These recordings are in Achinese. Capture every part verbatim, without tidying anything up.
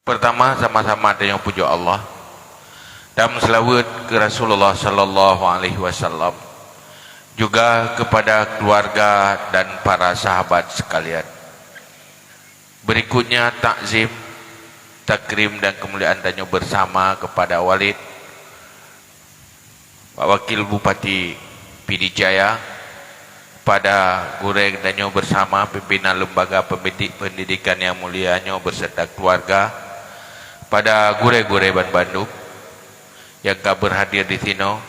Pertama, sama-sama tanyoe pujoe Allah dan meuseulaweuet keu Rasulullah sallallahu alaihi wasallam, juga kepada keluarga dan para sahabat sekalian. Berikutnya, takzim, takrim dan kemuliaan tanyoe bersama kepada Walid, Pak Wakil Bupati Pidie Jaya, pada gurée tanyoe bersama, pimpinan lembaga pendidik-, pendidikan yang mulia nyoe beserta keluarga, pada gurée-gurée banbandum nyang ka berhadir di sinoe,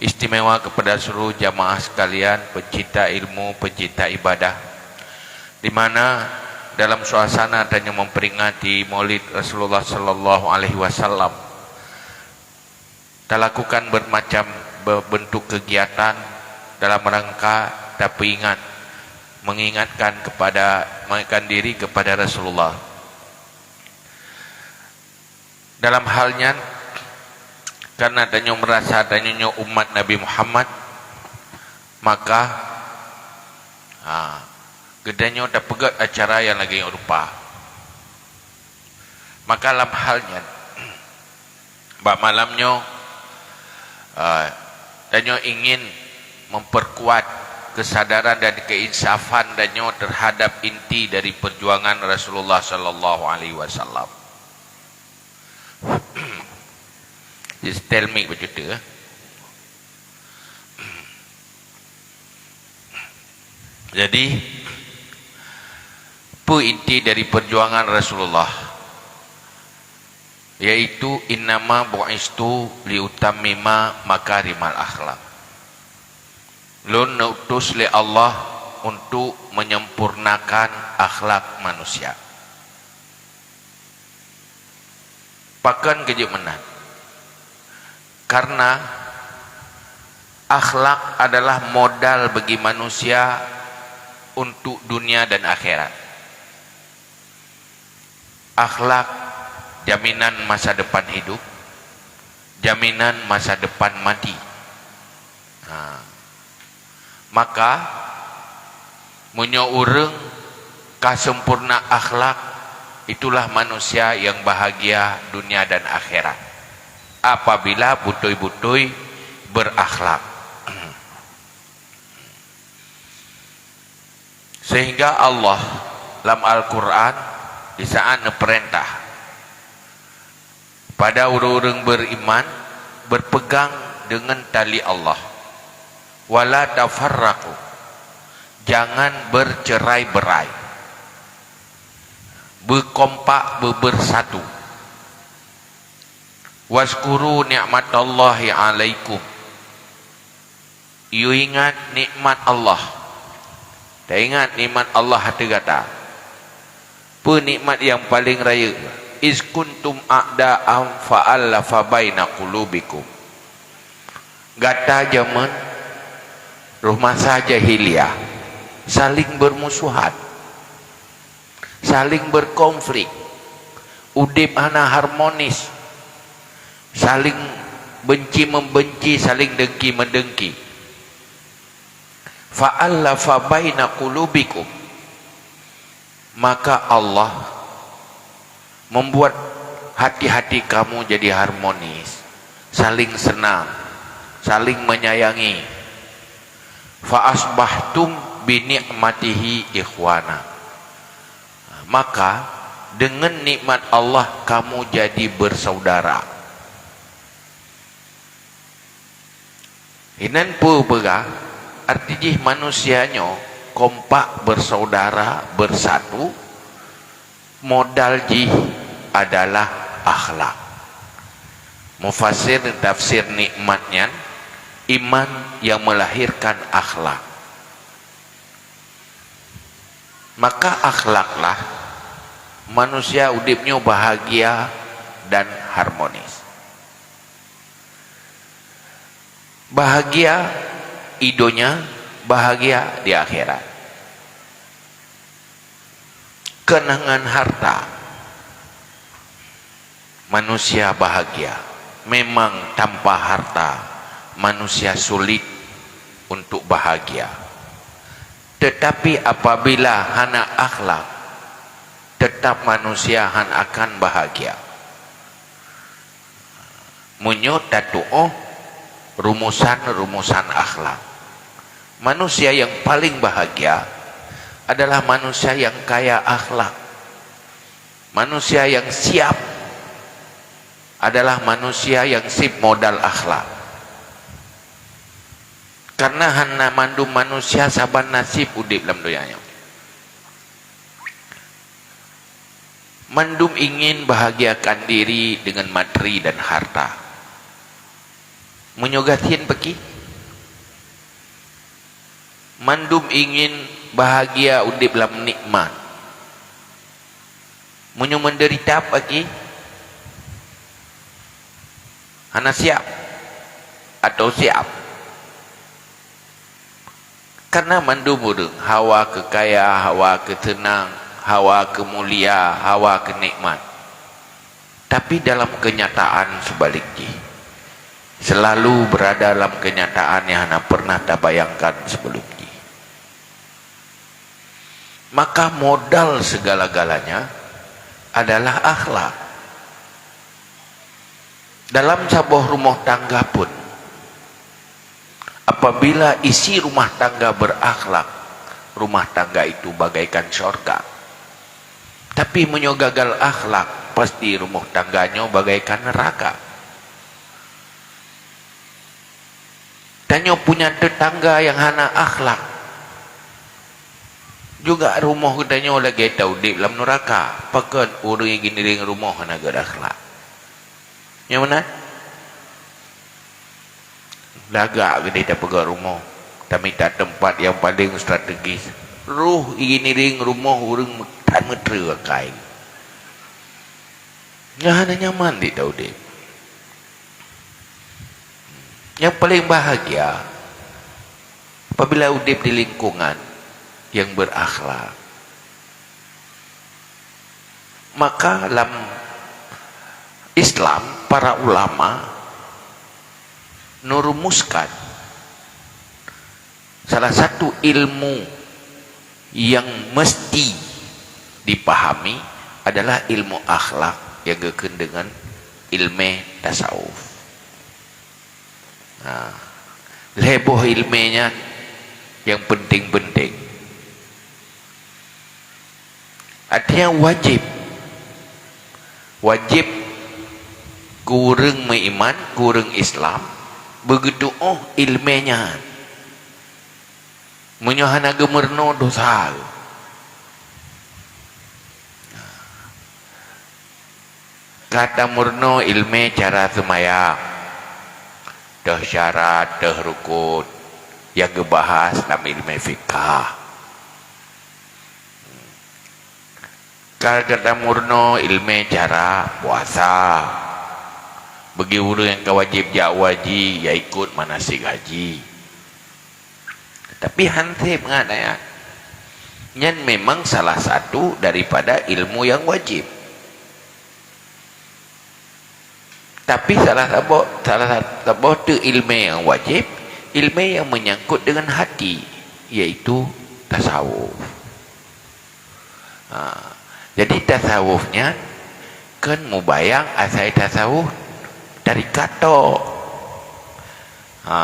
istimewa kepada seluruh jamaah sekalian, pencinta ilmu, pencinta ibadah, di mana dalam suasana tanyoe memperingati Maulid Rasulullah sallallahu alaihi wasallam, talakukan bermacam be-, bentuk kegiatan dalam rangka tapeuingat, mengingatkan kepada, mengingatkan diri kepada Rasulullah. Dalam hal nyan, karena tanyoe merasa tanyoe nyoe umat Nabi Muhammad, maka, ha, geutanyoe tapeugét acara nyang lagée nyoe rupa. Maka lam hal nyan, bak malam nyoe, eh, tanyoe ingin memperkuat kesadaran dan keinsafan tanyoe terhadap inti dari perjuangan Rasulullah sallallahu alaihi wasallam. Just tell me begitu, eh. Jadi, peue inti dari perjuangan Rasulullah? Yaitu, "Innama bu'istu liutammima makarimal akhlak." Lôn neutus lé Allah untuk menyempurnakan akhlak manusia. Pakon keuh jeuet meunan? Karena akhlak adalah modal bagi manusia untuk dunia dan akhirat. Akhlak jaminan masa depan hidup, jaminan masa depan mati. Ha. Maka, meunyoe ureuëng ka sempurna akhlak, itulah manusia yang bahagia dunia dan akhirat. Apabila beutôi-beutôi berakhlak. Sehingga Allah lam Al-Quran di saat neupeurintah pada ureuëng-ureuëng beriman berpegang dengan tali Allah. "Wala tafarraqu," jangan bercerai-berai. Beukompak, beubersatu. "Wazkuru ni'matallahi alaikum." Yue ingat nikmat Allah. Taingat nikmat Allah ateueh gata. Peue nikmat nyang paleng rayeuk? "Iz kuntum a'da'an fa'allafa baina qulubikum." Gata jameun roh masa jahiliyah saling bermusuhan, saling berkonflik, udeb hana harmonis, saling benci membenci, saling dengki mendengki. "Fa'allafa baina qulubikum." Maka Allah membuat hati-hati kamu jadi harmonis, saling senang, saling menyayangi. "Fa asbahtum bi ni'matihi ikhwana." Maka, dengan nikmat Allah kamu jadi bersaudara. Inan peue peugah, arti jih manusia nyoe kompak, bersaudara, bersatu, modal jih adalah akhlak. Mufassir tafsir nikmat nyan, iman yang melahirkan akhlak. Maka akhlaklah manusia udeb nyoe bahagia dan harmonis. Bahagia i donya, bahagia di akhirat. Keunangan harta, manusia bahagia. Memang tanpa harta, manusia sulit untuk bahagia. Tetapi apabila hana akhlak, Teutap manusia hán akan bahagia meunyoe tatu'oh rumusan-rumusan akhlak. Manusia nyang paleng bahagia adalah manusia nyang kaya akhlak. Manusia nyang siab adalah manusia nyang seb modal akhlak. Kareuna hana mandum manusia saban naseb udeb lam donya nyoe. Mandum ingin bahagiakan diri dengan materi dan harta. Meunyoe gasien paki? Mandum ingin bahagia udeb lam nikmat. Meunyoe menderita paki? Hana siab atau siab? Kareuna mandum ureuëng hawa keu kaya, hawa keu seunang, hawa keu mulia, hawa keu nikmat. Tapi dalam kenyataan seubalik jih, seulalu beurada lam kenyataan nyang hana peureunah tabayangkan sibeulom jih. Maka modal segala-galanya adalah akhlak. Dalam saboh rumoh tangga pun, apabila isi rumah tangga berakhlak, rumah tangga itu bagaikan syurga. Tapi meunyoe gagal akhlak, pasti rumoh tangga nyoe bagaikan neuraka. Tanyoe punya teutangga nyang hana akhlak, juga rumoh geutanyoe lagée taudeb lam neuraka. Pakon ureuëng nyang geuniréng rumoh hana gét akhlak? Nyang meunan? Lagak geude tapeugah rumoh, tamita teumpat nyang paleng strategis. Roh geuniréng rumoh ureuëng tan meutreue akai. Nyan hana nyaman di taudeb. Nyang paleng bahagia apabila udeb di lingkungan nyang berakhlak. Maka lam Islam, para ulama neurumuskan salah satu ilmu nyang meusti dipahami adalah ilmu akhlak nyang geukheun deungon ilmé tasawuf. Nah, lhée boh ilmé nyan nyang peunteng-peunteng. Artinya wajéb. Wajéb keu ureuëng meuiman, keu ureuëng Islam, beugeuteuoh ilmé nyan. Meunyoe hana geumeurunoe, dosa. Ka tameurunoe ilmé cara seumayang, teuh syarat, teuh rukon, nyang geubahas lam ilmé fikah. Ka tameurunoe ilmé cara puasa, bagi ureuëng nyang ka wajéb jak haji, ya ikot manasik haji. Tapi hana sép ngat ayat. Nyan memang salah satu daripada ilmu nyang wajéb. Tapi salah saboh, salah saboh teuk ilmé nyang wajéb, ilmé nyang meunyangkot deungon hati, yaitu tasawuf. Ha, jadi tasawuf nyan kon mubayang asai tasawuf tarekat tok. Ha,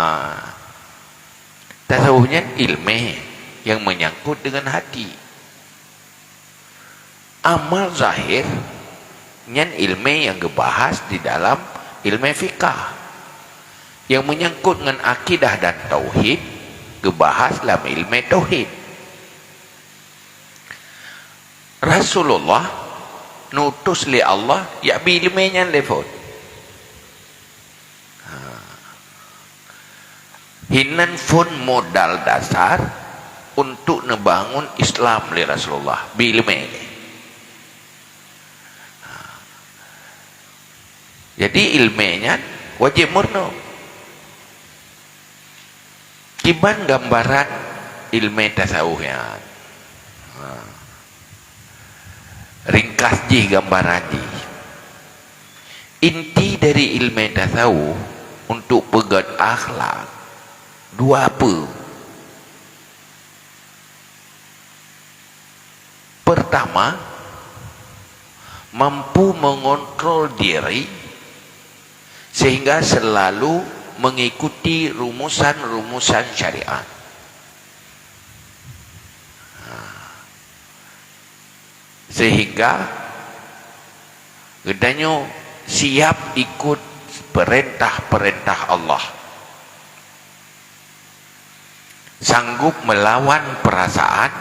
tasawuf nyan ilmé nyang meunyangkot deungon hati. Amal zahir nyan ilmé nyang geubahas di dalam ilmé fikah. Nyang meunyangkot ngon akidah dan tauhid geubahas lam ilmé tauhid. Rasulullah neutus lé Allah jak bi ilmé nyan lé phon. Ha. Hinan phon modal dasar untuk neubangun Islam lé Rasulullah, bi ilmé. Ha. Jadi ilmé nyan wajéb meurunoe. Kiban gambaran ilmé tasawuf nyan? Ha. Ringkas jih gambaran jih. Inti dari ilmé tasawuf untuk peugét akhlak dua peue. Pertama, mampu mengontrol diri sehingga selalu mengikuti rumusan-rumusan syariat. Ha. Sehingga geutanyoe siap ikut perintah-perintah Allah. Sanggup melawan perasaan,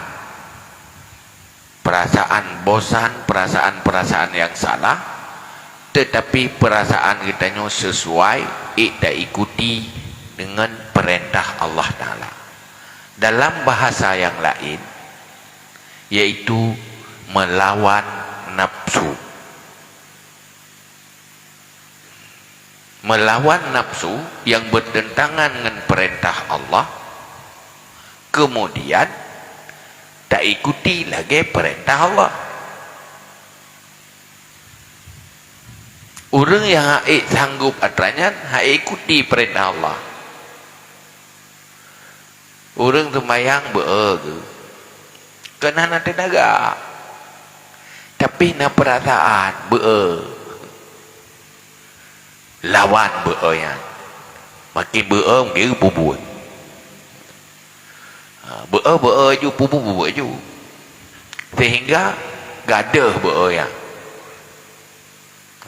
perasaan bosan, perasaan-perasaan yang salah, tetapi perasaan geutanyoe sesuai, eh, taikuti dengan perintah Allah Taala. Dalam bahasa yang lain, yaitu melawan nafsu. Melawan nafsu yang bertentangan ngon peurintah Allah, kemudian taikuti lagée peurintah Allah. Ureuëng nyang ha'ék sanggob atra nyan ha'ék ikuti peurintah Allah. Ureuëng seumayang beu-e geuh, kon hana teunaga, tapi na peurasaan beu-e. Lawan beu-e nyan. Makin beu-e, makin peubuet. Ha, beu-e, beu-e ju, peubuet, peubuet ju. Sehingga gadôh beu-e nyan.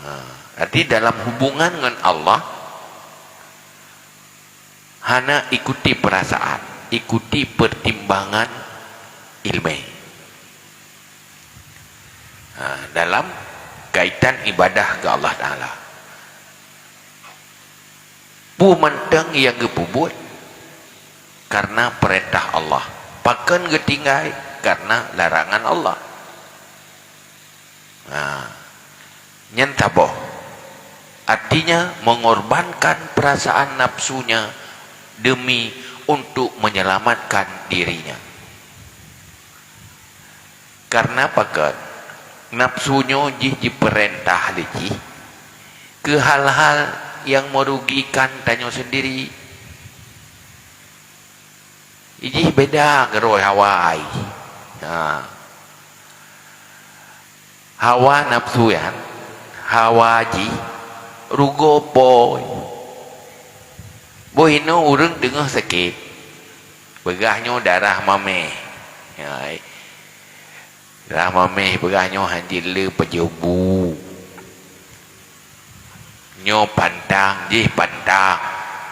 Ha, jadi dalam hubungan ngon Allah, hana ikuti perasaan, ikuti pertimbangan ilmu. Ha, dalam kaitan ibadah ke Allah Taala. Peue mantong nyang geupeubuet karena peurintah Allah. Pakon geutinggai karena larangan Allah. Nah, nyan saboh. Artinya, mengorbankan perasaan nafsunya demi untuk menyelamatkan dirinya. Karena pakon? Nafsu nyoe jih jipeurintah lé jih keu hal-hal nyang meurugikan tanyoe sendiri. Ijih beda keudroe hawa jih. Ha. Hawa nafsu nyan, hawa jih rugoe po. Boh inoe ureuëng teungoh sakét, peugah nyoe darah maméh. Ya, darah maméh peugah nyoe hanjeuet le pajoh bu. Nyoe pantang, jih pantang.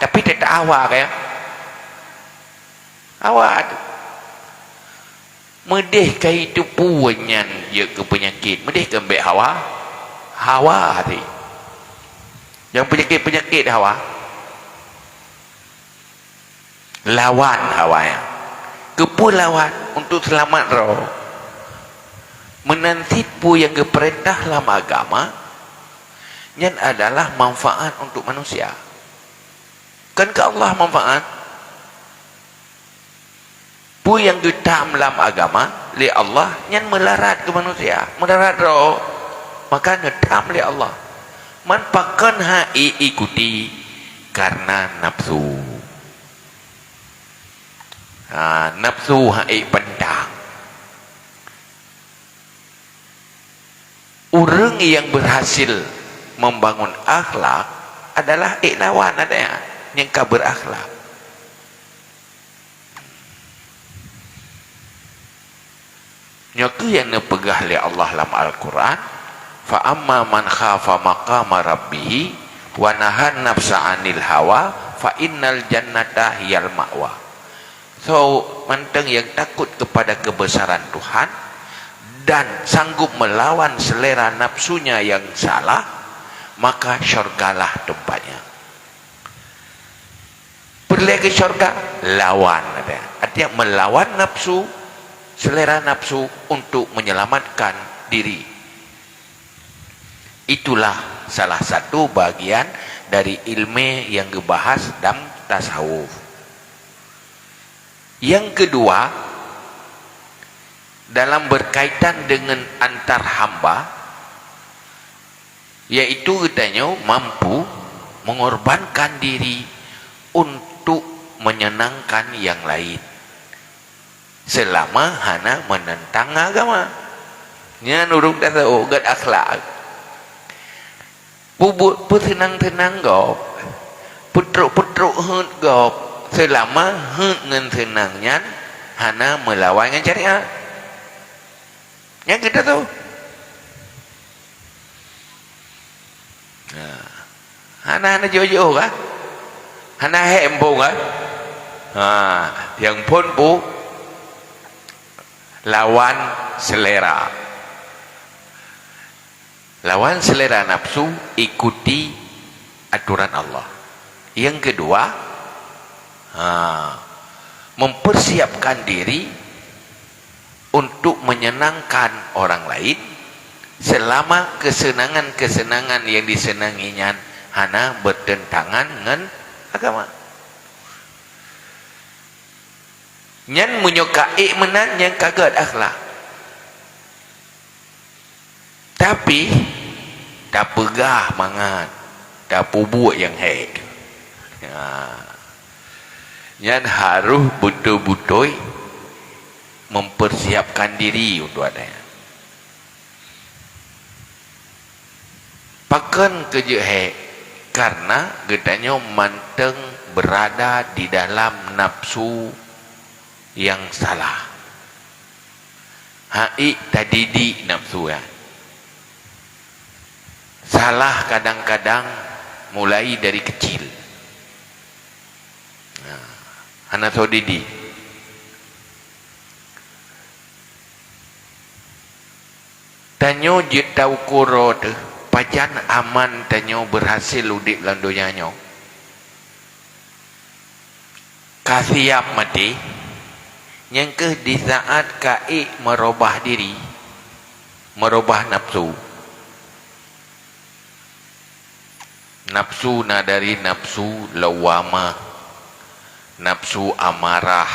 Tapi teutap hawa ka, ya. Hawa tu. Meudeh ka itu peue nyan jeuet keu peunyakét. Meudeh ka bék hawa. Hawa tadi. Nyang peunyakét-peunyakét hawa. Lawan hawa nyan. Keupeue lawan? Untuk seulamat droe. Meunan cit peue nyang geupeurintah lam agama, nyan adalah manfaat untuk manusia. Kon keu Allah manfaat. Peue nyang geutam lam agama lé Allah, nyan meularat keu manusia, meularat droe. Maka neutam lé Allah. Man pakon ha'ék ikuti? Karena nafsu. Ha, nafsu ha'ék pantang. Ureuëng nyang berhasil membangun akhlak adalah ék lawan adak nyang ka berakhlak. Nyoe kheueh nyang neupeugah lé Allah lam Al-Quran, "Fa amma man khafa maqama rabbih wa nahan nafsa 'anil hawa, fa innal jannata hiyal ma'wa." Soe mantong nyang takut kepada kebesaran Tuhan dan sanggup melawan selera nafsunya yang salah, maka syurgalah tempatnya. Peureulée keu syurga, lawan, artinya melawan nafsu, selera nafsu untuk menyelamatkan diri. Itulah salah satu bagian dari ilmu yang geubahas dalam tasawuf. Yang kedua, dalam berkaitan dengan antar hamba, yaitu geutanyoe mampu mengorbankan diri untuk menyenangkan yang lain, selama hana menentang agama. Nyan ureuëng tasawuf gét akhlak. Peubuet peuseunang-seunang gob, peutrok-peutrok heuet gob, seulama heuet ngon seunang nyan hana meulawan ngon syariat. Nyan gét tasawuf. Nah, hana, hana jiôh-jiôh kah? Hana hék muphom kah? Ha, nyang phon peue? Lawan selera. Lawan selera nafsu, ikuti aturan Allah. Yang kedua, ha, mempersiapkan diri untuk menyenangkan orang lain selama kesenangan-kesenangan yang disenangi nyan hana bertentangan ngon agama. Nyan meunyoe ka ék meunan, nyan ka gét akhlak. Tapi, tapeugah mangat, tapeubuet nyang hék. Ha. Nyan harôh beutôi-beutôi mempersiapkan diri untuk adanya. Pakon keu jeuet hék? Karena geutanyoe mantong berada di dalam nafsu yang salah. Haiek tadidik nafsu nyan. Salah kadang-kadang mulai dari kecil. Nah, hana soe didik. Tanyoe jeuet taukur droe teuh, pajan aman tanyoe beurhasil udeb lam donya nyoe. Ka siap maté, nyang kheueh di saát ka ék meurubah diri, meurubah nafsu. Nafsu na dari nafsu lawamah, nafsu amarah,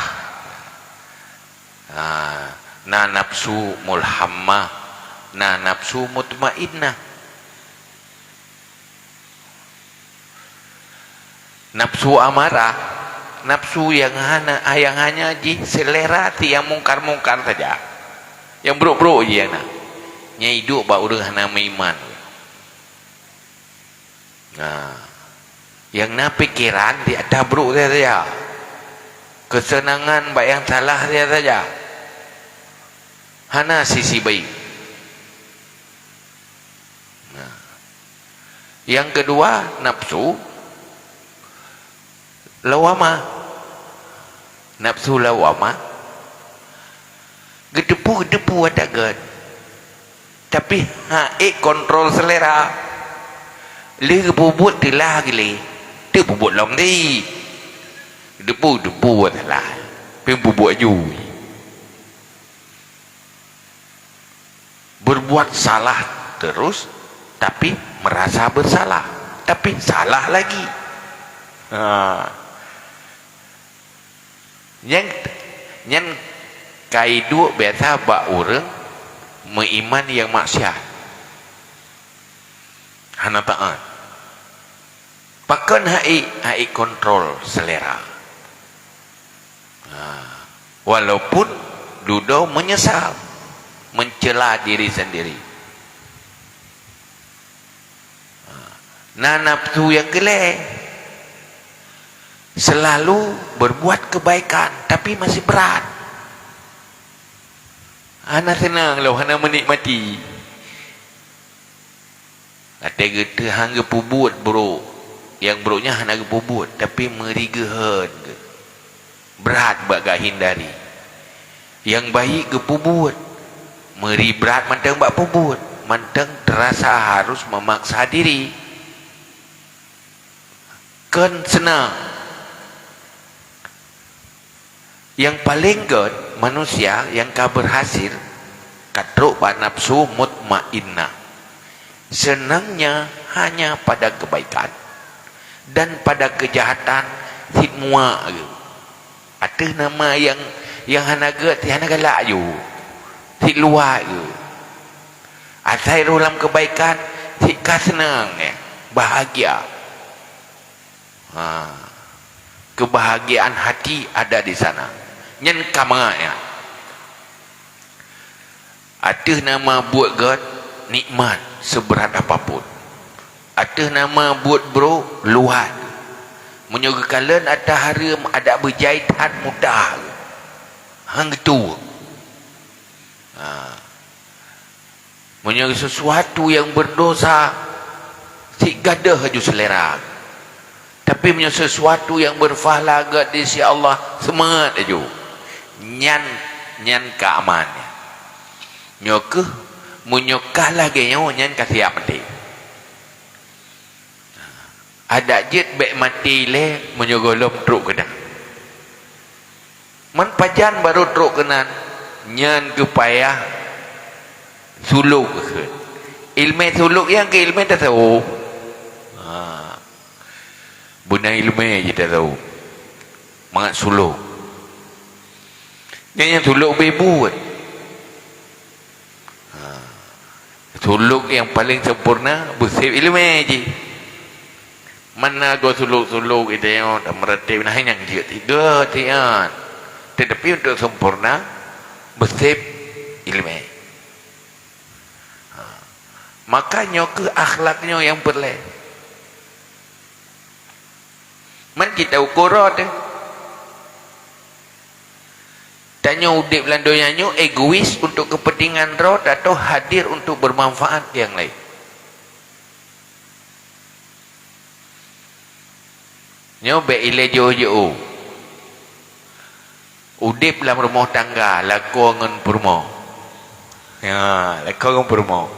ah, na nafsu mulhamah, na nafsu mutmainnah. Nafsu amarah, nafsu nyang hana, nyang hanya jih selera si nyang mungkar-mungkar saja, nyang brok-brok jih nyang na. Nyan iduek bak ureuëng hana meuiman. Nah, nyang na pikeran di atah brok saja, keuseunangan bak nyang salah saja, hana sisi baik. Nah, nyang keudua, nafsu lawamah. Nafsu lawamah, geuteupeue-geuteupeue ata gét, tapi haiek kontrol selera. Lheueh geupeubuet teulah geuléh, teupeubuet lom di. Geuteupeue-geuteupeue salah, pih peubuet ju. Berbuat salah terus, tapi merasa bersalah, tapi salah lagi. Ha. Nyan, nyan ka iduek biasa bak ureuëng meuiman nyang maksiat. Hana taát. Pakon haiek, haiek kontrol selera. Ha, walaupun dudoe menyesal, mencela diri sendiri. Ha, na nafsu nyang keulhèe, selalu berbuat kebaikan, tapi masih berat. Hana seunang lom, hana menikmati. Watèe geuteue han geupeubuet brok, nyang brok nyan hana geupeubuet, tapi meuri geuhön geuh. Brat bak geuhindari. Nyang baik geupeubuet, meuri brat mantong bak peubuet, mantong terasa harus memaksa diri. Kon seunang. Nyang paleng gét, manusia nyang ka beurhasil ka trok bak nafsu mutmainnah. Seunangnya hanya pada kebaikan dan pada kejahatan cit muak geuh. Ateueh nama nyang, nyang hana gét, cit hana galak ju, cit luwat geuh. Asai rôh lam kebaikan, cit ka seunang, eh, bahagia. Ha. Kebahagiaan hati ada di sana. Nyan ka mangat nyan. Ateueh nama buet gét, nikmat seubeurat apapun. Ateueh nama buet brôk, luwat. Meunyoe geukalon atra hareuem, adak beujai that mudah. Han geutueng. Ha. Meunyoe sesuatu nyang beurdosa, sit gadôh laju seulera. Tapi meunyoe sesuatu nyang beurpahala gét di sisi Allah, seumangat laju. Nyan, nyan ka aman. Nyoe kheueh, meunyoe ka lagée nyoe, nyan ka siab maté. Adak jeuet bék maté ilée meunyoe gohlom trok keunan. Man pajan barô trok keunan, nyan geupayah sulok kheun. Ileumé sulok nyan keu ileumé tasawuf. Ha. Beuna ileumé jih tasawuf. Mangat sulok. Nyan nyang sulok beubuet. Ha. Sulok nyang paleng sempurna, beusép ileumé jih. Mana goe sulok-sulok geutanyoe, tameuratéb, nah, nyang jeuet tiga tian. Tetapi untuk sempurna, beusép ileumé. Ha. Maka nyoe kheueh akhlak nyoe nyang peureulée. Man kita ukur rot, eh. Tanyoe udeb lam donya nyoe egois untuk kepentingan droe atau hadir untuk bermanfaat nyang laén. Nyoe bék ilée jiôh-jiôh. Udeb lam rumoh tangga, lakoe ngon peurumoh. Ya, lakoe ngon peurumoh.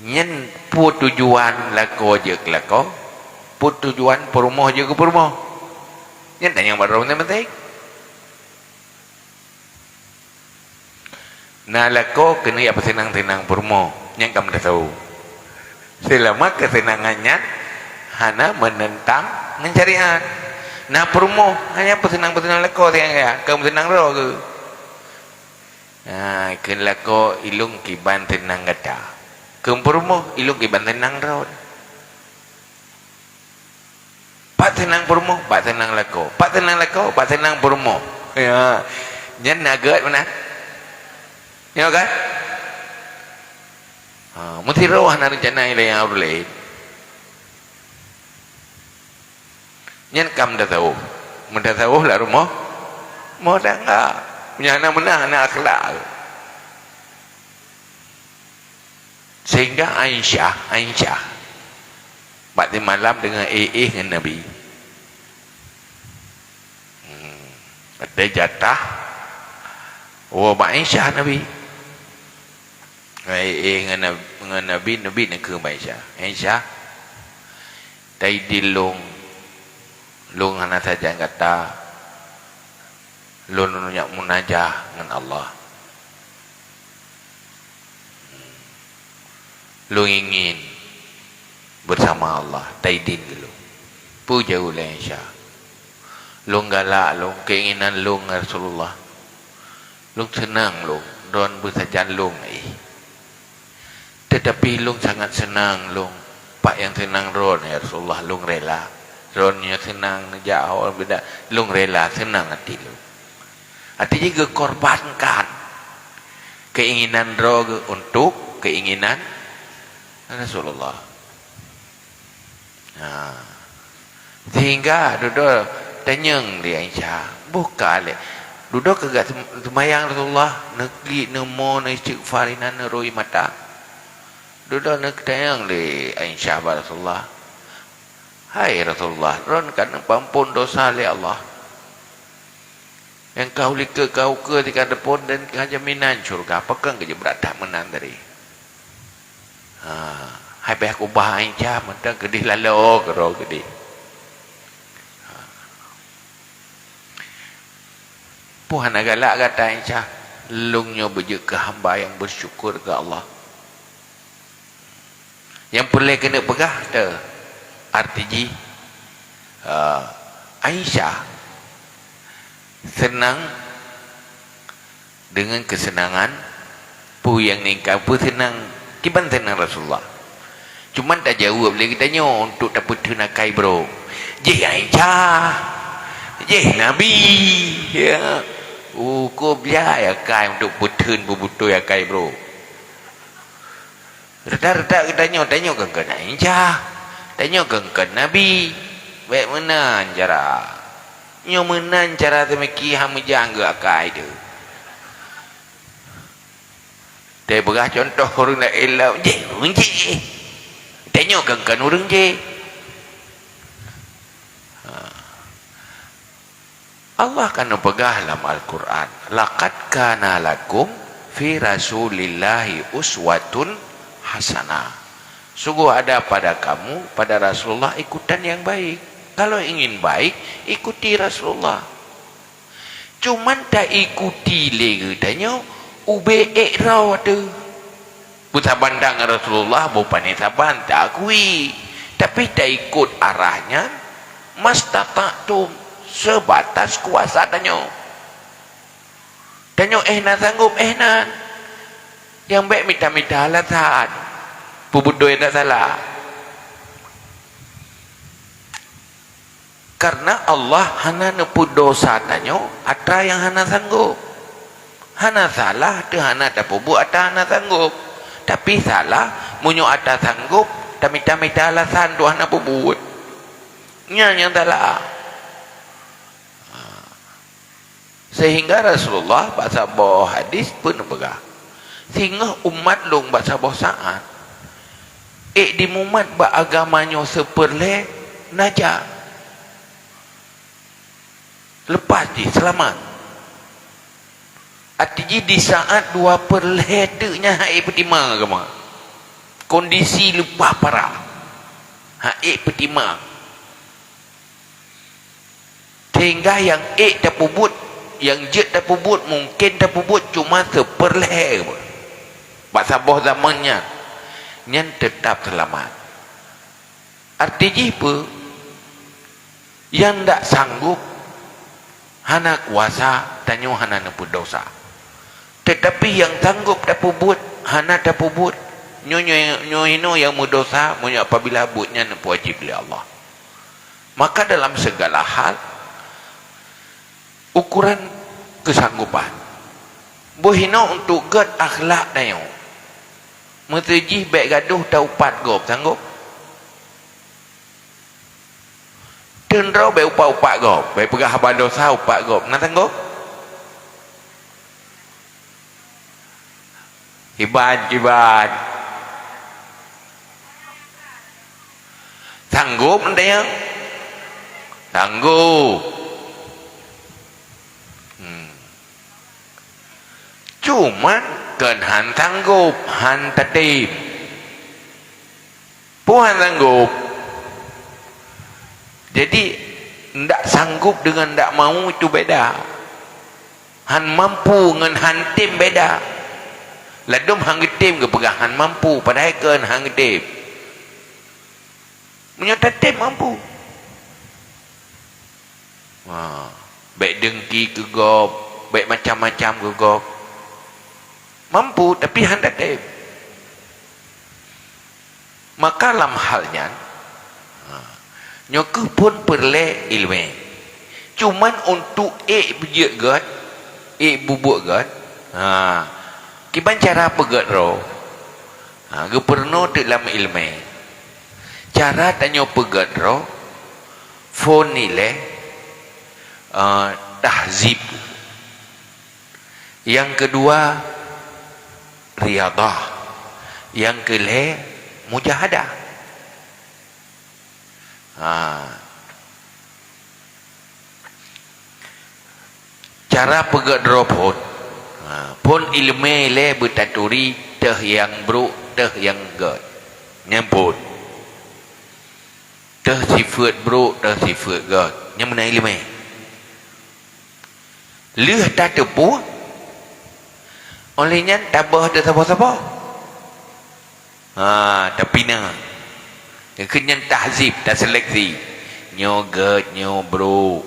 Nyan peue tujuan lakoe jeuet keu lakoe, peue tujuan peurumoh jeuet keu peurumoh. Nyan tanyong bak droe mantong-mantong. Na lakoe keuneuk jak peuseunang-seunang peurumoh, nyan ka meutasawuf. Seulama keuseunangan nyan hana meunentang ngon syariat. Na peurumoh, hana peuseunang-peuseunang lakoe, ka meuseunang droe geuh. Ha, kheun lakoe, ilôn kiban seunang gata. Kheun peurumoh, ilôn kiban seunang droe. Pat seunang peurumoh, pat seunang lakoe. Pat seunang lakoe, pat seunang peurumoh. Ya. Nyan na gét meunan. Nyoe kan? Ha, meusidroe hana reuncana ilée nyang ureueng laén. Nyan ka meutasawuf. Meutasawuf lam rumoh, rumoh tangga. Meunyoe hana meunang, hana akhlak. Sehingga Aisyah, Aisyah, bak simalam deungon éh-éh ngon Nabi. Hmm. Ada jatah, oh, bak Aisyah Nabi. Éh-éh ngon Nab-, ngon Nabi, Nabi neukheun bak Aisyah. Aisyah, taidin lôn, lôn hana sajan gata, lôn neujak munajah ngon Allah. Lôn ingin beusama Allah, taidin keu lôn. Peue jaweueb lé Aisyah? Lôn galak lôn, keinginan lôn, ya Rasulullah. Lôn seunang lôn, droen beusajan lôn éh. Teutapi lôn sangat seunang lôn, pat nyang seunang droen, ya Rasulullah, lôn rela. Droen nyoe seunang neujak ho beda, lôn rela seunang até lôn. Até jih geukorbankan keinginan droe geuh untuk keinginan Rasulullah. Ha. Sehingga dudoe tanyong lé Aisyah, boh ka lé. Dudoe keu gata sem-, seumayang Rasulullah, neuklik, neumo, neuistighfar, inan neurui mata. Dudoe neutanyong lé Aisyah bak Rasulullah, "Hai Rasulullah, droen ka neupeuampon dosa lé Allah. Nyang ka u likot ka ukeue di ka deupon dan ka jaminan syurga, pakon keu jeuet brat that meunan tadi?" Ha, hai beh kubah Aisyah mantong keudeh laloe keudroe keudeh. Ha. Peue hana galak gata Aisyah, lôn nyoe beujeuet keu hamba nyang beusyukur keu Allah. Nyang peureulée keuneuk peugah teu, arti jih, eh, Aisyah seunang deungon keuseunangan peue nyang neuinginkan, peue seunang, kiban seunang Rasulullah. Cuman tajaweueb lé geutanyoe untuk tapeutheun akai brok. Jih Aisyah, jih Nabi, ya. Uko biaya akai untuk peutheun beubeutôi akai brôk. Rata-rata geutanyoe, tanyoe kan keunan inca, tanyoe kan keunan nabi. Bék meunan cara. Nyoe meunan cara teumiki han meujang geu akai teuh. Teupeugah cuntoh ureuëng laén lom, jih ureuëng jih. Tanyoe kan keunan ureuëng jih. Ha. Allah ka neupeugah lam Al-Quran, "Laqad kana lakum fi Rasulillahi uswatun hasanah." Sungguh ada pada kamu, pada Rasulullah, ikutan yang baik. Kalau ingin baik, ikuti Rasulullah. Cuman taikuti lé geutanyoe ubé ék droe teuh. Beusaban that ngon Rasulullah, boh pané saban, taakui. Tapi taikot arah nyan, mastata'tum, seubatas kuasa tanyoe. Tanyoe éh na sanggôp, éh nan. Nyang bék mita-mita alasan. Peubeutôi dak salah. Kareuna Allah hana neupeudosa tanyoe atra nyang hana sanggôp. Hana salah teuh hana tapeubuet atra hana sanggôp. Tapi salah meunyoe atra sanggôp tamita-mita alasan dua hana peubuet. Nyan nyang salah. Seuhingga Rasulullah bak saboh hadis peuneuk peugah, "Singoh umat lôn bak saboh saát, ék jimumat bak agama nyoe seupeurlée najah, leupah jih seulamat." Arti jih di saát dua peurlée teuk nyan han ék peutimang agama. Kondisi leupah parah, han ék peutimang. Sehingga nyang ék tapeubuet, nyang jeuet tapeubuet, mungken tapeubuet cuma seupeurlée bak saboh zaman nyan, nyan teutab seulamat. Arti jih peue? Nyang dak sanggôp hana kuasa, tanyoe hana neupeudosa. Teutapi nyang sanggôp tapeubuet, hana tapeubuet, nyoe, nyoe, nyoe hinoe nyang meudosa meunyoe apabila buet nyan neupeuwajéb lé Allah. Maka dalam segala hal, ukuran keusanggopan. Boh hinoe untuk gét akhlak tanyoe. Meuteujih bék gadôh taupat gob, sanggôp? Teun droe bék upat-upat gob, bék peugah haba dosa upat gob. Na sanggôp? Kiban, kiban. Sanggôp, Nek? Sanggôp. Hmm. Cuman, kon han sanggôp, han tatem. Peue han sanggôp? Jadi, ndak sanggôp deungon ndak mau itu beda. Han mampu ngon han tem beda. Ladôm han geutem geupeugah han mampu, padahai kon han geutem. Meunyoe tatem mampu. Ha, bék dengki keu gob, bék macam-macam keu gob. Mampu, tapi han tatem. Maka lam hal nyan, ha, nyoe kheueh phon peureulée iéleumé. Cuman untuk ék beujeuet gét, ék bubuet gét, ha, kiban cara peugét droe, ha, geupeurunoe teuk lam iéleumé. Cara tanyoe peugét droe, phon ilée, eh, tahzib. Nyang keudua, riyadah. Nyang keulhée, mujahadah. Ha. Cara peugét droe phon. Ha. Phon iéleumé ilée beutaturi teuh nyang brôk, teuh nyang gét. Nyan phon. Teuh sifeuet brôk, teuh sifeuet gét. Nyan meunan iéleumé. Lheueh tateupeue, óh lheueh nyan taböh teuh saboh-saboh. Ha, tapinah. Keu nyan tahzib, taseleksi. Nyoe gét, nyoe brôk.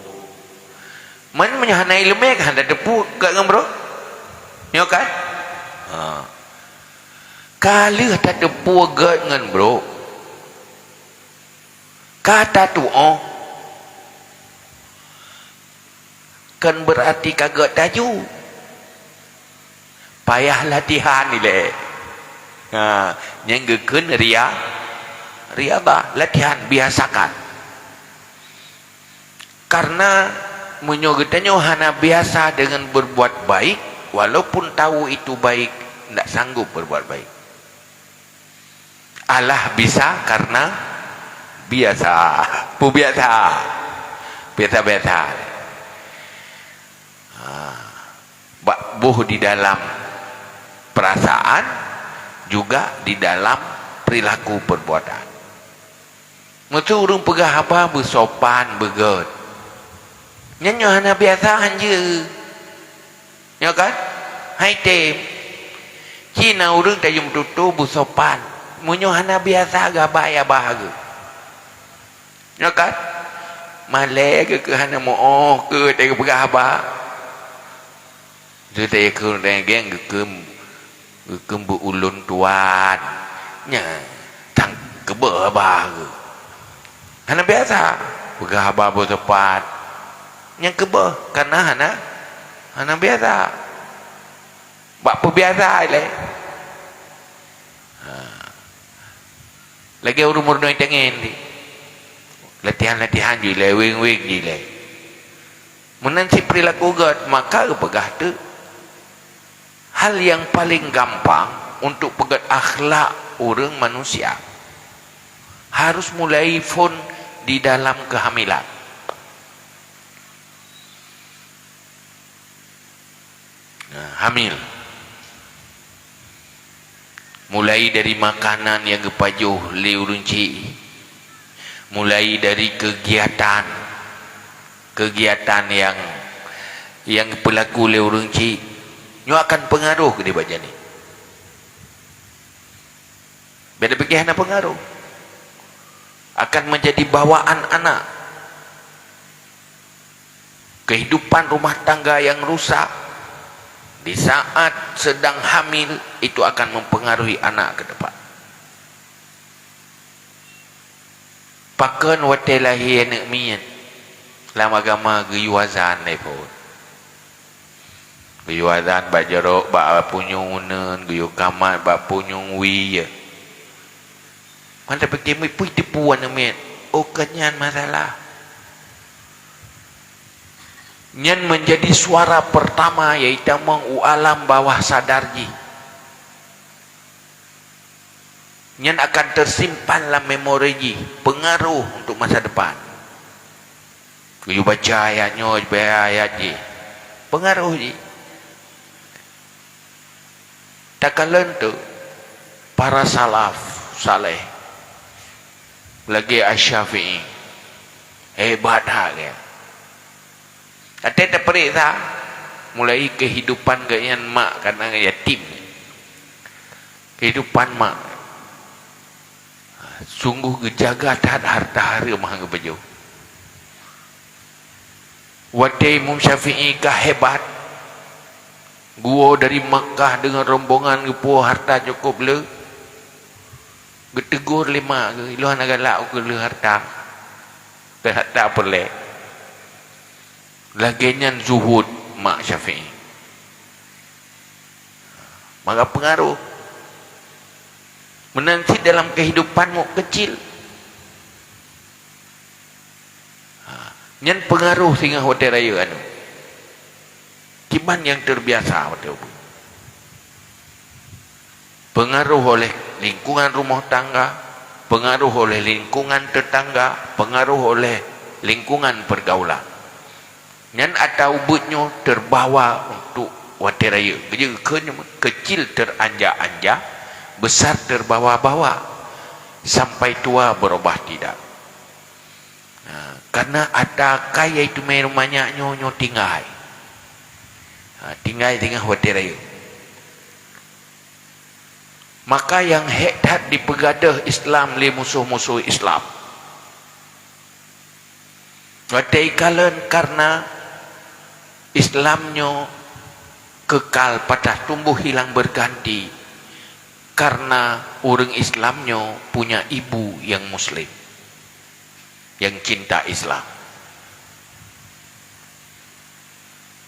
Man meunyoe hana iéleumé kan hana tateupeue gét ngon brôk? Nyoe kan? Ha. Ka lheueh tateupeue gét ngon brôk, ka tatuoh. Kon beurati ka gét taju. Payah latihan ilée. Ha, nyang geukheun ria-, riadhah, latihan, biasakan. Karena meunyoe geutanyoe hana biasa dengan berbuat baik, walaupun tahu itu baik, ndak sanggup berbuat baik. Alah bisa karena biasa. Peubiasa. Biasa-biasa. Ha. Bak boh di dalam perasaan, juga di dalam perilaku perbuatan. Meuseu ureuëng peugah haba beusopan, beugét. Nyan nyoe hana biasa hanjeuet. Nyoe kan? Hai tem. Ci na ureuëng tajeuem tutoe beusopan. Meunyoe hana biasa geuhaba ya bah geuh. Nyoe kan? Malée geuh keu hana meuoh keu teupeugah haba. Teuteukeu degeng geukheun, geukheun beu ulôn tuan. Nyan, tan keubah haba geuh. Hana biasa peugah haba beusopan. Nyan keubah, kana hana, hana biasa. Bak peubiasa ilée. Ha. Lagée ureuëng meurunoe tangen di. Latihan-latihan jih ilée, weng-weng jih ilée. Meunan cit perilaku gét, maka geupeugah teuk, hal nyang paleng gampang untuk peugét akhlak ureuëng manusia harus mulai phon di dalam kehamilan. Nah, hamil. Mulai dari makanan nyang geupajoh lé ureuëng chik, mulai dari kegiatan, kegiatan nyang, nyang geupeulaku lé ureuëng chik, nyoe akan peungaroh keudeh bak janin. Bék tapiké hana peungaroh. Akan menjadi bawaan anak. Kehidupan rumah tangga yang rusak di saat sedang hamil itu akan mempengaruhi anak ke depan. Pakon watée lahé aneuëk miet, lam agama geuyue azan lé phon. Geuyue azan bak jaroe, bak punyueng uneuen, geuyue kamat bak punyueng wie. Mantong pike miet, peue teupeu aneuëk miet. Oh, kon nyan masalah. Nyan menjadi suara pertama nyang jitamong u alam bawah sadar jih. Nyan akan tersimpan lam memori jih, pengaruh untuk masa depan. Geuyue baca ayat nyoe, baca ayat jih, pengaruh jih. Takalon teuk para salaf saleh, lagée Asy-Syafi'i, hebat that geuh. Até tapeuriksa, mulai kehidupan geuhnyan mak kana yatim. Kehidupan mak. Sungguh geujaga that hareuta hareuem hana geupajoh. Watée Imam Syafi'i ka hebat, geuwoe dari Makkah deungon rombongan geupuwoe hareuta cukôp le, geuteugor lé mak geuh, "Ilôn hana galak ukeue le hareuta, keu hareuta peureulée." Lagée nyan zuhud mak Syafi'i. Maka peungaroh. Meunan cit dalam kehidupan meukeujil. Ha, nyan peungaroh singoh watée rayeuk aneuëk. Kiban nyang terbiasa watée ubeut. Pengaruh oleh lingkungan rumoh tangga, pengaruh oleh lingkungan tetangga, pengaruh oleh lingkungan pergaulan. Nyan ata ubeut nyoe terbawa untuk watée rayeuk. Geujeuet keu nyoe keucil teranjak-anjak, besar terbawa-bawa, sampai tua berubah tidak. Nah, karena ata kai yaitu meureumanyak nyoe, nyoe tinggai. Ha, tinggai teungoh watée rayeuk. Maka nyang hék that dipeugadôh Islam lé musoh-musoh Islam. Watée ikalon karena Islam nyoe kekal patah tumbuh hilang berganti, karena ureuëng Islam nyoe punya ibu nyang muslim, nyang cinta Islam.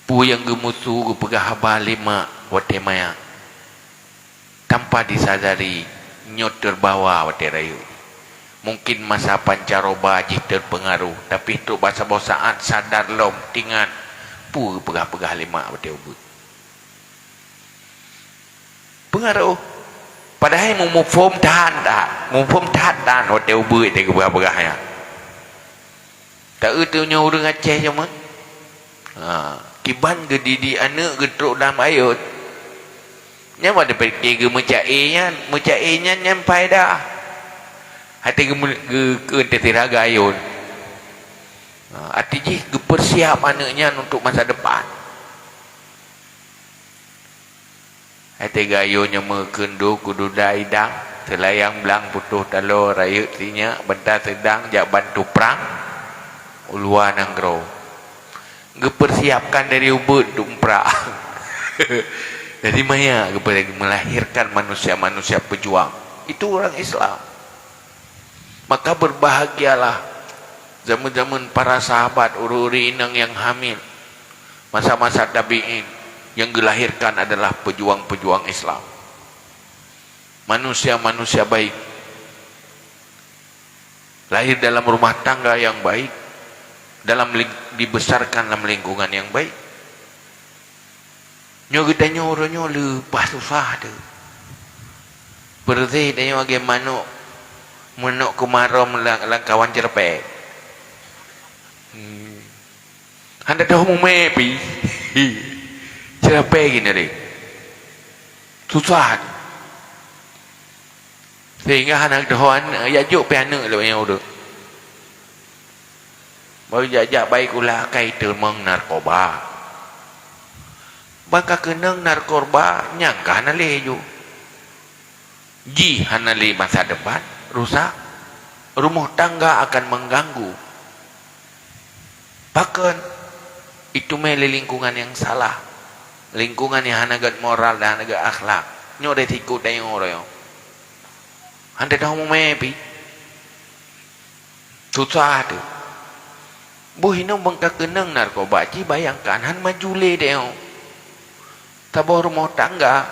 Peue nyang geumusu geupeugah haba lé mak watée manyang, tanpa disadari nyoe teubawa watée rayeuk. Mungken masa pancaroba jih teupeungaroh, tapi trok bak saboh saát sadar lom teuingat peue geupeugah-peugah lé mak watée ubeut. Peungaroh. Padahai mu-, muphom that-that, muphom that-that watée ubeut teuh geupeugah-peugah nyan. Taeu teuh nyoe ureuëng Aceh jameun. Ha, kiban geudidik aneuëk geutrok lam ayot. Nyan watée pike geumeuca-e nyan, meuca-e nyan, nyan paedah. Até geume-, geu-, keu teuh siraga ayot. Ha, até jih geupeursiap aneuëk nyan untuk masa depan. Até gayô nyang meukeundu keu duda idang, seulayang blang putôh taloe rayeuk sinyak banta seudang jak bantu prang u luwa nanggroe. Geupeursiapkan dari ubeut untuk muprang. Dari manyang geupeursiap meulahirkan manusia-manusia peujuang. Itu orang Islam. Maka berbahagialah zaman-zaman para sahabat, ureuëng-ureuëng inong nyang hamil, masa-masa tabi'in, nyang geulahirkan adalah pejuang-pejuang Islam. Manusia-manusia baik. Lahir dalam rumah tangga yang baik, dalam ling-, dibesarkan dalam lingkungan yang baik. Nyoe geutanyoe uroe nyoe leupah susah teuh. Peureuséh tanyoe lagée manok, manok keumarôm lam, lam kawan ceureupe. Hmm. Hana teuh mumé pih. Ceureupe geuneureueng. Susah teuh. Sehingga hana teuh jak jok pih aneuëk lé nyang ureuëng. Baru jak-jak baik ulah akai teumeung narkoba. Ban ka keunong narkoba nyang ka hana lé ju. Jih hana lé masa depan, rusak. Rumoh tangga akan mengganggu. Pakon? Itumé lé lingkungan nyang salah. Lingkungan nyang hana gét moral dan hana gét akhlak. Nyoe risiko tanyoe uroe nyoe. Hana teuh mumé pih. Susah teuh. Boh inong ban ka keunong narkoba, ci bayangkan, han maju lé tanyoe. Saboh rumoh tangga,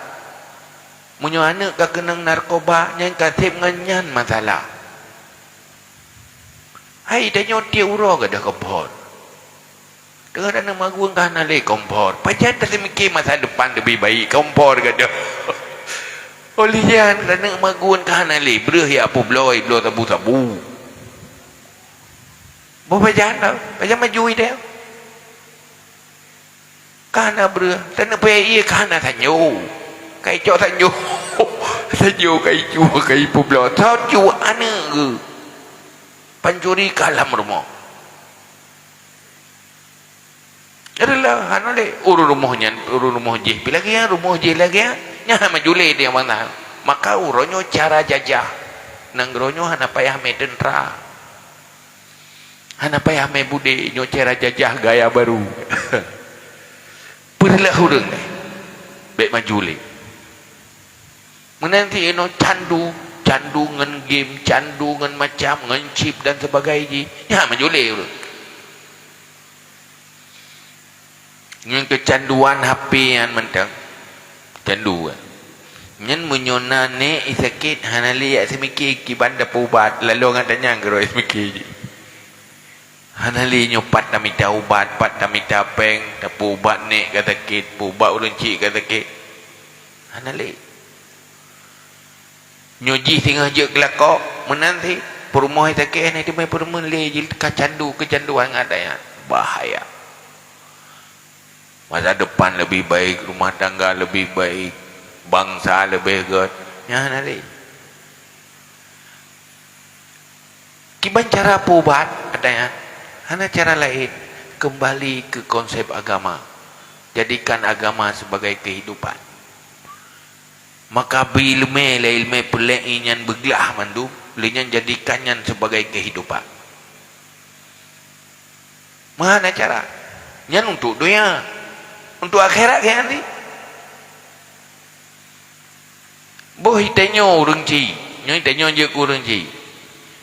meunyoe aneuëk ka keunong narkoba, nyan ka seb ngon nyan masalah. Hai, tanyoe tieb uroe gadôh kompor. Deungon aneuëk magun ka hana lé kompor. Pajan taseumiké masa depan leubeh baik kompor gadôh. Óh lheueh nyan aneuëk magun ka hana lé, breueh jak peubloe, bloe sabu-sabu. Boh pajan tau, pajan maju idéh. Ka hana breueh, taneuk peuék ié ka hana tanyoe. Ka icok tanyoe. Tanyoe ka icue, ka ipeubloe. Tanyoe aneuëk geuh. Pancuri ka lam rumoh. Adalah hana lé ureuëng rumoh nyan, ureuëng rumoh jih pi lagée nyan, rumoh jih lagée nyan. Nyan hana maju lé dia mantah. Maka uroe nyoe cara jajah. Nanggroe nyoe hana payah mé teuntra. Hana payah mé budé, nyoe cara jajah gaya baru. Peureulah ureuëng nyan bék maju lé. Meunan cit inoe candu, candu ngon game, candu ngon macam, ngon chip dan sebagainya jih. Nyan maju lé ureuëng. Ngon keucanduan H P nyan mantong. Candu kan. Nyan meunyoe na nék sakét hana lé jak seumiké kiban tapeuubat, lalu ngon tanyang keudroe seumiké jih. Hana lé nyoe pat tamita ubat, pat tamita péng, tapeuubat nék ka sakét, peuubat ureuëng chik ka sakét. Hana lé. Nyoe jih singoh jeuet keu lakoe, meunan cit peurumoh sakét hana teumé peurumoh lé jih ka candu keucanduan ngon ata nyan. Bahaya. Masa depan leubeh baik, rumah tangga leubeh baik, bansa leubeh gét, nyan hana lé. Kiban cara peuubat ata nyan? Hana cara laén, keumbali keu konsep agama. Jadikan agama sebagai kehidupan. Maka beu iéleumé lé iéleumé peulék nyan beuglah mandum, lé nyan jadikan nyan sebagai kehidupan. Meuhana cara. Nyan untuk donya. Untuk akhirat keu nyan di. Boh itanyoe ureuëng ci, nyoe itanyoe jeuet keu ureuëng ci.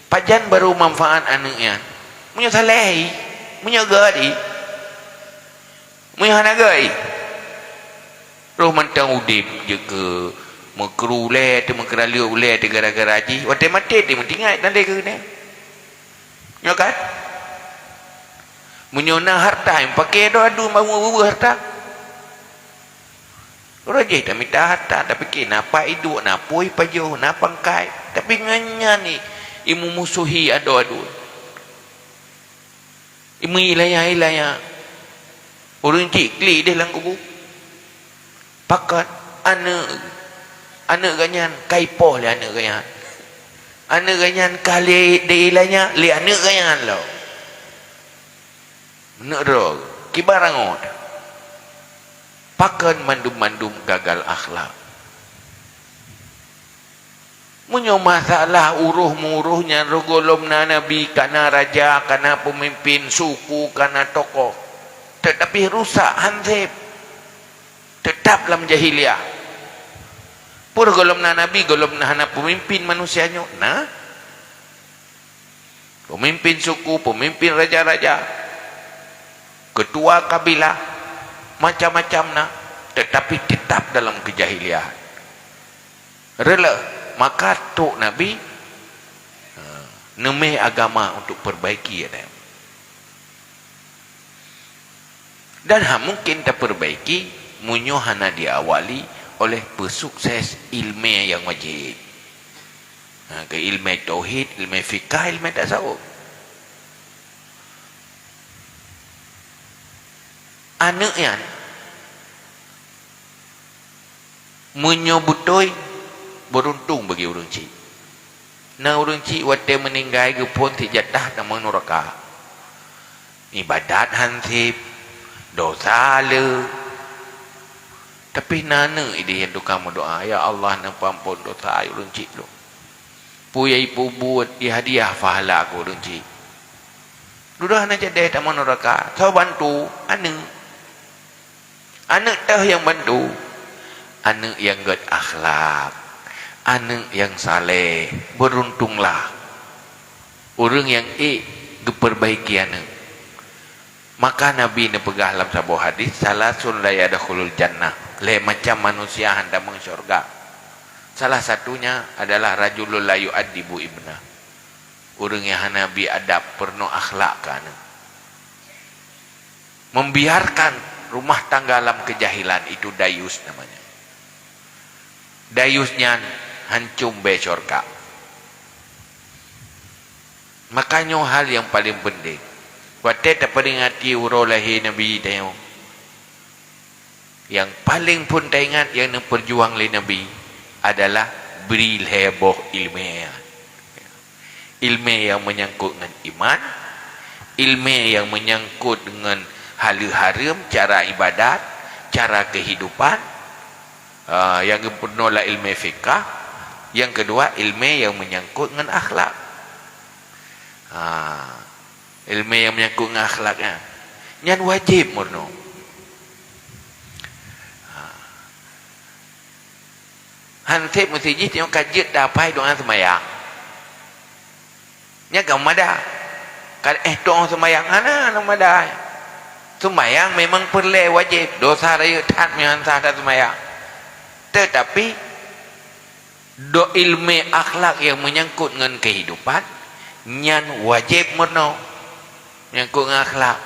Pajan barô manfaat aneuëk nyan? Meunyoe saleh i, meunyoe gét i. Meunyoe hana gét, roh mantong udeb jeuet keu meukru ulée teuh, meukeuraleuek ulée teuh gara-gara jih, watée maté teuh meutinggai dan lé keuneuk. Nyoe kan? Meunyoe na hareuta, nyang paké droe adu bak umu beubeue hareuta. Uroe jih tamita hareuta, tapike na pat iduek, na apui pajoh, na pangkai, tapi ngon nyan i, imumusuhi adoe-adoe. Imeuilayah-ilayah. Ureuëng chik klik deh lam kubu. Pakon? Aneuëk, aneuëk geuh nyan ka ipoh lé aneuëk geuh nyan. Aneuëk geuh nyan ka lé diilayah lé aneuëk geuh nyan lom. Meuneuk droe, kiban rangoe. Pakon mandum-mandum gagal akhlak. Meunyoe masalah uroh-muroh nyan roh gohlom na nabi, ka na raja, ka na peumimpin suku, ka na tokoh, teutapi rusak hanseb, teutap lam jahiliyah. Peue roh gohlom na nabi, gohlom na hana peumimpin manusia nyoe? Na. Peumimpin suku, peumimpin raja-raja, keutua kabilah, macam-macam na, teutapi teutap dalam keujahiliahan. Reuloh, maka trok Nabi, ha, neumé agama untuk perbaiki, ada. Dan hana mungkin tapeurbaiki meunyoe hana diawali oleh peusukses ileumé nyang wajéb. Ha, keu ileumé tauhid, ileumé fikah, ileumé tasawuf. Aneuëk nyan, meunyoe beutôi, beuruntung bagi ureuëng chik. Na ureuëng chik watée meuninggai geuphon sijatah tamong nuraka. Ibadat hanseb, dosa le. Tapi na aneuëk ideh nyang tukang meudoá, "Ya Allah, neupeuamphon dosa ureuëng chik lôn. Peue nyang ipeubuet, ihadiah pahala keu ureuëng chik." Dudoe hana jadeh tamong nuraka, soe bantu? Aneuëk. Aneuëk teuh nyang bantu. Aneuëk nyang gét akhlak, aneuëk nyang saleh, beuruntunglah ureuëng nyang ék geupeurbaiki aneuëk. Maka Nabi neupeugah lam saboh hadis, "Salasun la yadkhulul jannah." Lhée macam manusia hana tamong syurga. Salah satunya adalah rajulun la yu'addibu ibnah. Ureuëng nyang hana bi adab, peurunoe akhlak keu aneuëk. Membiarkan rumah tangga lam kejahilan, itu dayus namanya. Dayus nyan hancô bée syurga. Maka nyoe hal nyang paleng penting. Watée taperingati uroe lahé Nabi tanyoe, nyang paleng phon taingat nyang neupeujuang lé Nabi adalah bri lhée boh ileumé. Ileumé nyang meunyangkot ngon iman, ileumé nyang meunyangkot ngon haleue hareuem, cara ibadat, cara keuhidupan, ah, nyang geupeurunoe lam ileumé fikah, nyang keudua ileumé nyang meunyangkot ngon akhlak. Ah, ileumé nyang meunyangkot ngon akhlak nyan, nyan wajéb meurunoe. Ah. Hanseb meusti jih tanyoe ka jeuet tapai doá seumayang. Nyan ka meumada. Ka éh tueng seumayang, hana, hana meumada. Seumayang memang peureulée wajéb, dosa rayeuk that meunyoe han sah that seumayang. Teutapi, do ileumé akhlak nyang meunyangkot ngon keuhidupan, nyan wajéb meurunoe. Meunyangkot ngon akhlak.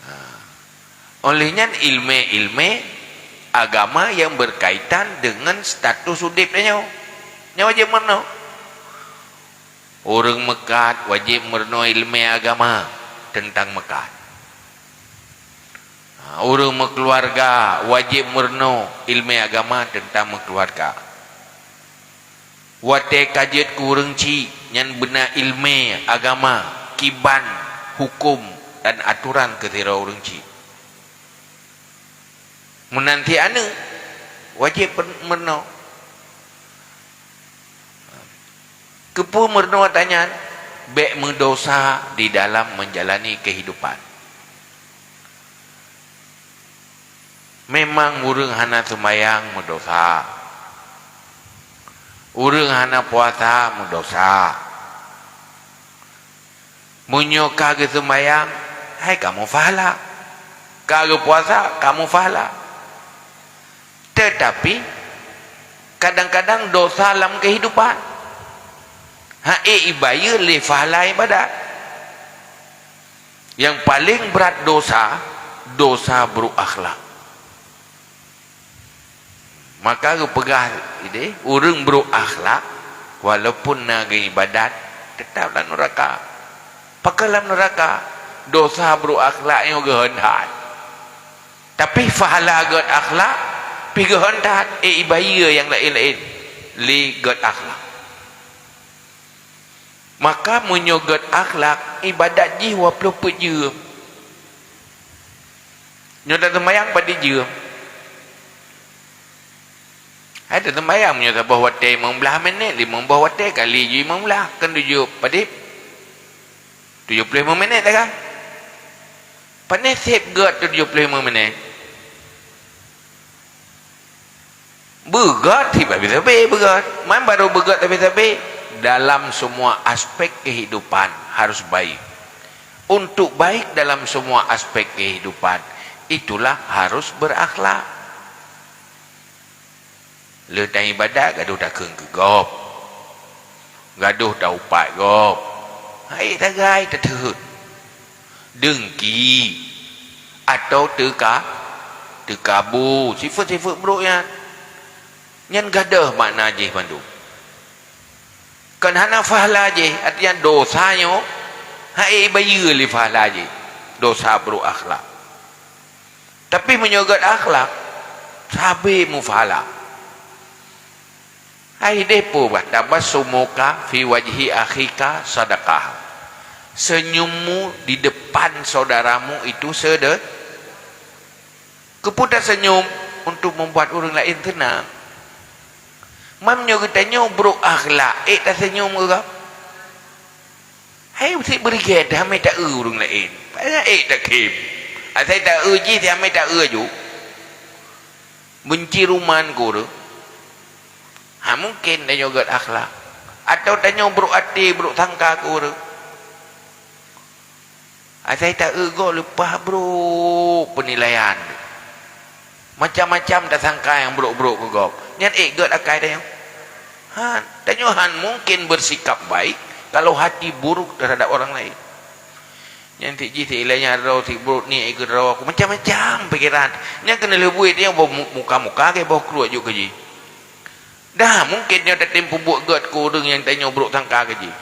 Ha. Óh lheueh nyan ileumé-ileumé agama nyang beukaitan deungon status udeb tanyoe, nyan wajéb meurunoe. Ureuëng meukat wajéb meurunoe ileumé agama teuntang meukat. Ha, ureuëng meukeuluwarga wajéb meurunoe ileumé agama teuntang meukeuluwarga. Watée ka jeuet keu ureuëng chik, nyan beuna ileumé agama, kiban huköm dan atoran keu sidroe ureuëng chik. Meunan cit aneuëk, wajéb per-, meurunoe. Keupeue meurunoe ata nyan? Bék meudosa di dalam menjalani kehidupan. Memang ureuëng hana seumayang meudosa. Ureuëng hana puasa meudosa. Meunyoe ka geuseumayang, hai kamoe pahala. Ka geupuasa, ka mufahala. Tetapi, kadang-kadang dosa lam kehidupan. Ha, ék ibayeue lé fahala ibadat. Nyang paleng brat dosa, dosa brok akhlak. Maka geupeugah idéh, ureuëng brok akhlak, walaupun na geuibadat, teutap lam nuraka. Pakon lam nuraka? Dosa brok akhlak nyoe geuhon that. Tapi fahala gét akhlak, pih geuhon that, ék ibayeue nyang laén-laén lé gét akhlak. Maka meunyoe gét akhlak, ibadat jih waploh peuet jeuem. Nyoe taseumayang padit jeuem? Hai taseumayang meunyoe saboh watée limong blaih minét, limong boh watée kali jih limong blaih, kan tujoh padit? Tujoh ploh limong minét dah kan? Pane seb gét tujoh ploh limong minét? Beugét sibab sabe-sabe beugét. Man barô beugét sabe-sabe. Dalam semua aspek kehidupan harus baik. Untuk baik dalam semua aspek kehidupan, itulah harus berakhlak. Lheueh taibadat gadoh takheun keu gob, gadoh taupat gob, hai tagai tatheuet, deungki, atau teuka, teukabu, sifeuet-sifeuet brok nyan. Nyan gadôh makna jih mandum. Kon hana fahala jih, artinya dosa nyoe hana ibayeue lé fahala jih, dosa brok akhlak. Tapi meunyoe gét akhlak, sabe mufahala. Hai deh po bah, tabassumuka fi wajhi akhika sadaqah. Senyummu di depan saudaramu itu sede-, keupeue tasenyum? Untuk membuat ureuëng laén seunang. Man nyoe geutanyoe brok akhlak, ék tasenyum keu gob? Hai, sit beurigée, damé ta-eu ureuëng laén. Padahai ék takhém. Asai ta-eu jih, damé ta-eu aju. Beunci ruman keu ureuëng. Ha, mungken tanyoe gét akhlak. Atau tanyoe brok até, brok sangka keu ureuëng. Asai ta-eu gob leupah brok peunilaian. Macam-macam tasangka nyang brok-brok keu gob. Nyan ék gét akai tanyoe? Han, tanyoe han mungken bersikap baik kalau hati buruk terhadap orang lain. Nyan sit jih sit ilée nyan droe, sit brok ni ék gét droe aku. Macam-macam pikeran. Nyan keuneuk lheueh buet tanyoe boh mu-, muka-muka keu boh kruet juk keu jih. Dah, mungken nyoe tatem peubuet gét keu ureuëng nyang tanyoe brok sangka keu jih.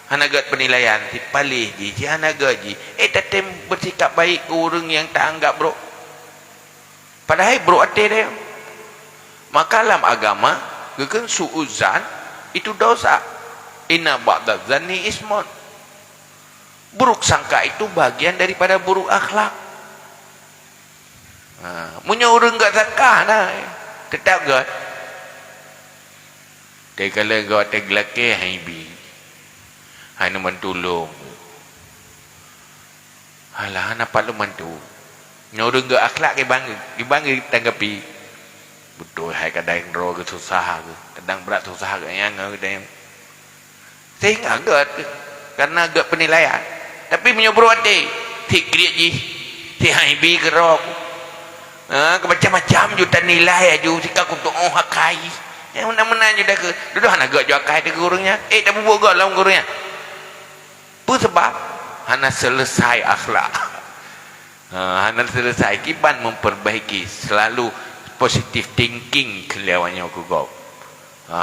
Hana gét peunilaian, sit paléh jih, sit hana gét jih. Ék tatem bersikap baik keu ureuëng nyang taanggap brok. Padahai brok até tanyoe. Maka lam agama, geukheun su'uzan itu dosa. Inna ba'daz zanni ismun. Buruk sangka itu bagian daripada buruk akhlak. Ha, meunyoe ureuëng gét sangka na, teutap gét. Teukalon gét teugeulakée hai bi. Hai neumeutulông. Alah, hana pat lôn bantu. Nyoe ureuëng gét akhlak kiban, kiban geutanggapi. Beutôi hai kadang droe geususah geuh, kadang brat susah geuh nyang geuh. Sehingga gét, karena gét peunilaian. Tapi meunyoe brok até, sit kriet jih, sit hai bi keurok. Ha, keu macam-macam ju tanilai aju, sit ka kutuoh akai. Nyang meunan-meunan ju takheun. Dudoe hana gét ju akai teuh keu ureuëng nyan. Ék tapeubuet gét lom keu ureuëng nyan. Peue sabab? Hana selesai akhlak. Ha, hana selesai. Kiban memperbaiki, selalu positive thinking keu lé awak nyoe keu gob. Ha,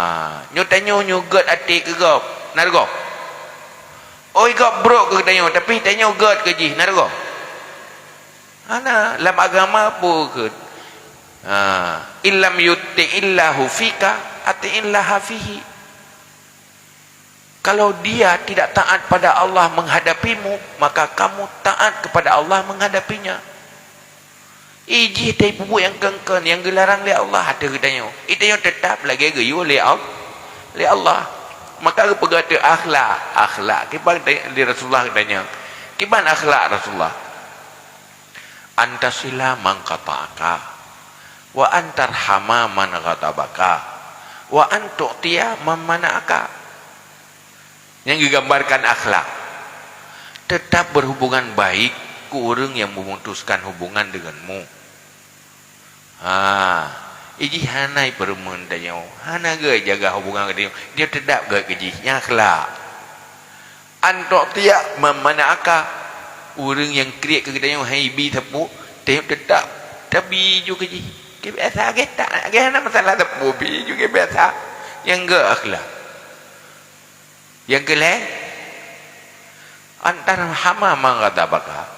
nyoe tanyoe nyoe gét até keu gob. Na reugoe? Oi, gob brok keu tanyoe, tapi tanyoe gét keu jih. Na reugoe? Hana, lam agama peue kheun? Ha, illam yuti'illahu fika, ati'illaha fihi. Kalau dia tidak taat pada Allah menghadapimu, maka kamu taat kepada Allah menghadapinya. Ijih tai peubuet nyang keun-keun, nyang geularang lé Allah ateueh geutanyoe. Geutanyoe teutap lagée geuyue lé Al-, lé Allah. Maka geupeugah teuh akhlak, akhlak. Kiban lé Rasulullah geutanyoe. Kiban akhlak Rasulullah? Antasila man qata'aka, wa antarhama man ghadabaka, wa antu'tiya man mana'aka. Nyang geugambarkan akhlak. Teutap berhubungan baik Ku ureuëng nyang memutuskan hubungan deungon mu. Ha, ijih hana ipeureumeun tanyoe, hana geujaga hubungan geutanyoe, dia teudap geuh keu jih, nyan akhlak. An tu'tiya man mana'aka, ureuëng nyang kriek keu geutanyoe hai bi sapeue, tanyoe teudap tabi ju keu jih. Keu biasa, geuh tak, geuh hana masalah sapeue, bi ju keu biasa. Nyang geuh akhlak. Nyang keulhèe, an tarhama man ghadabaka.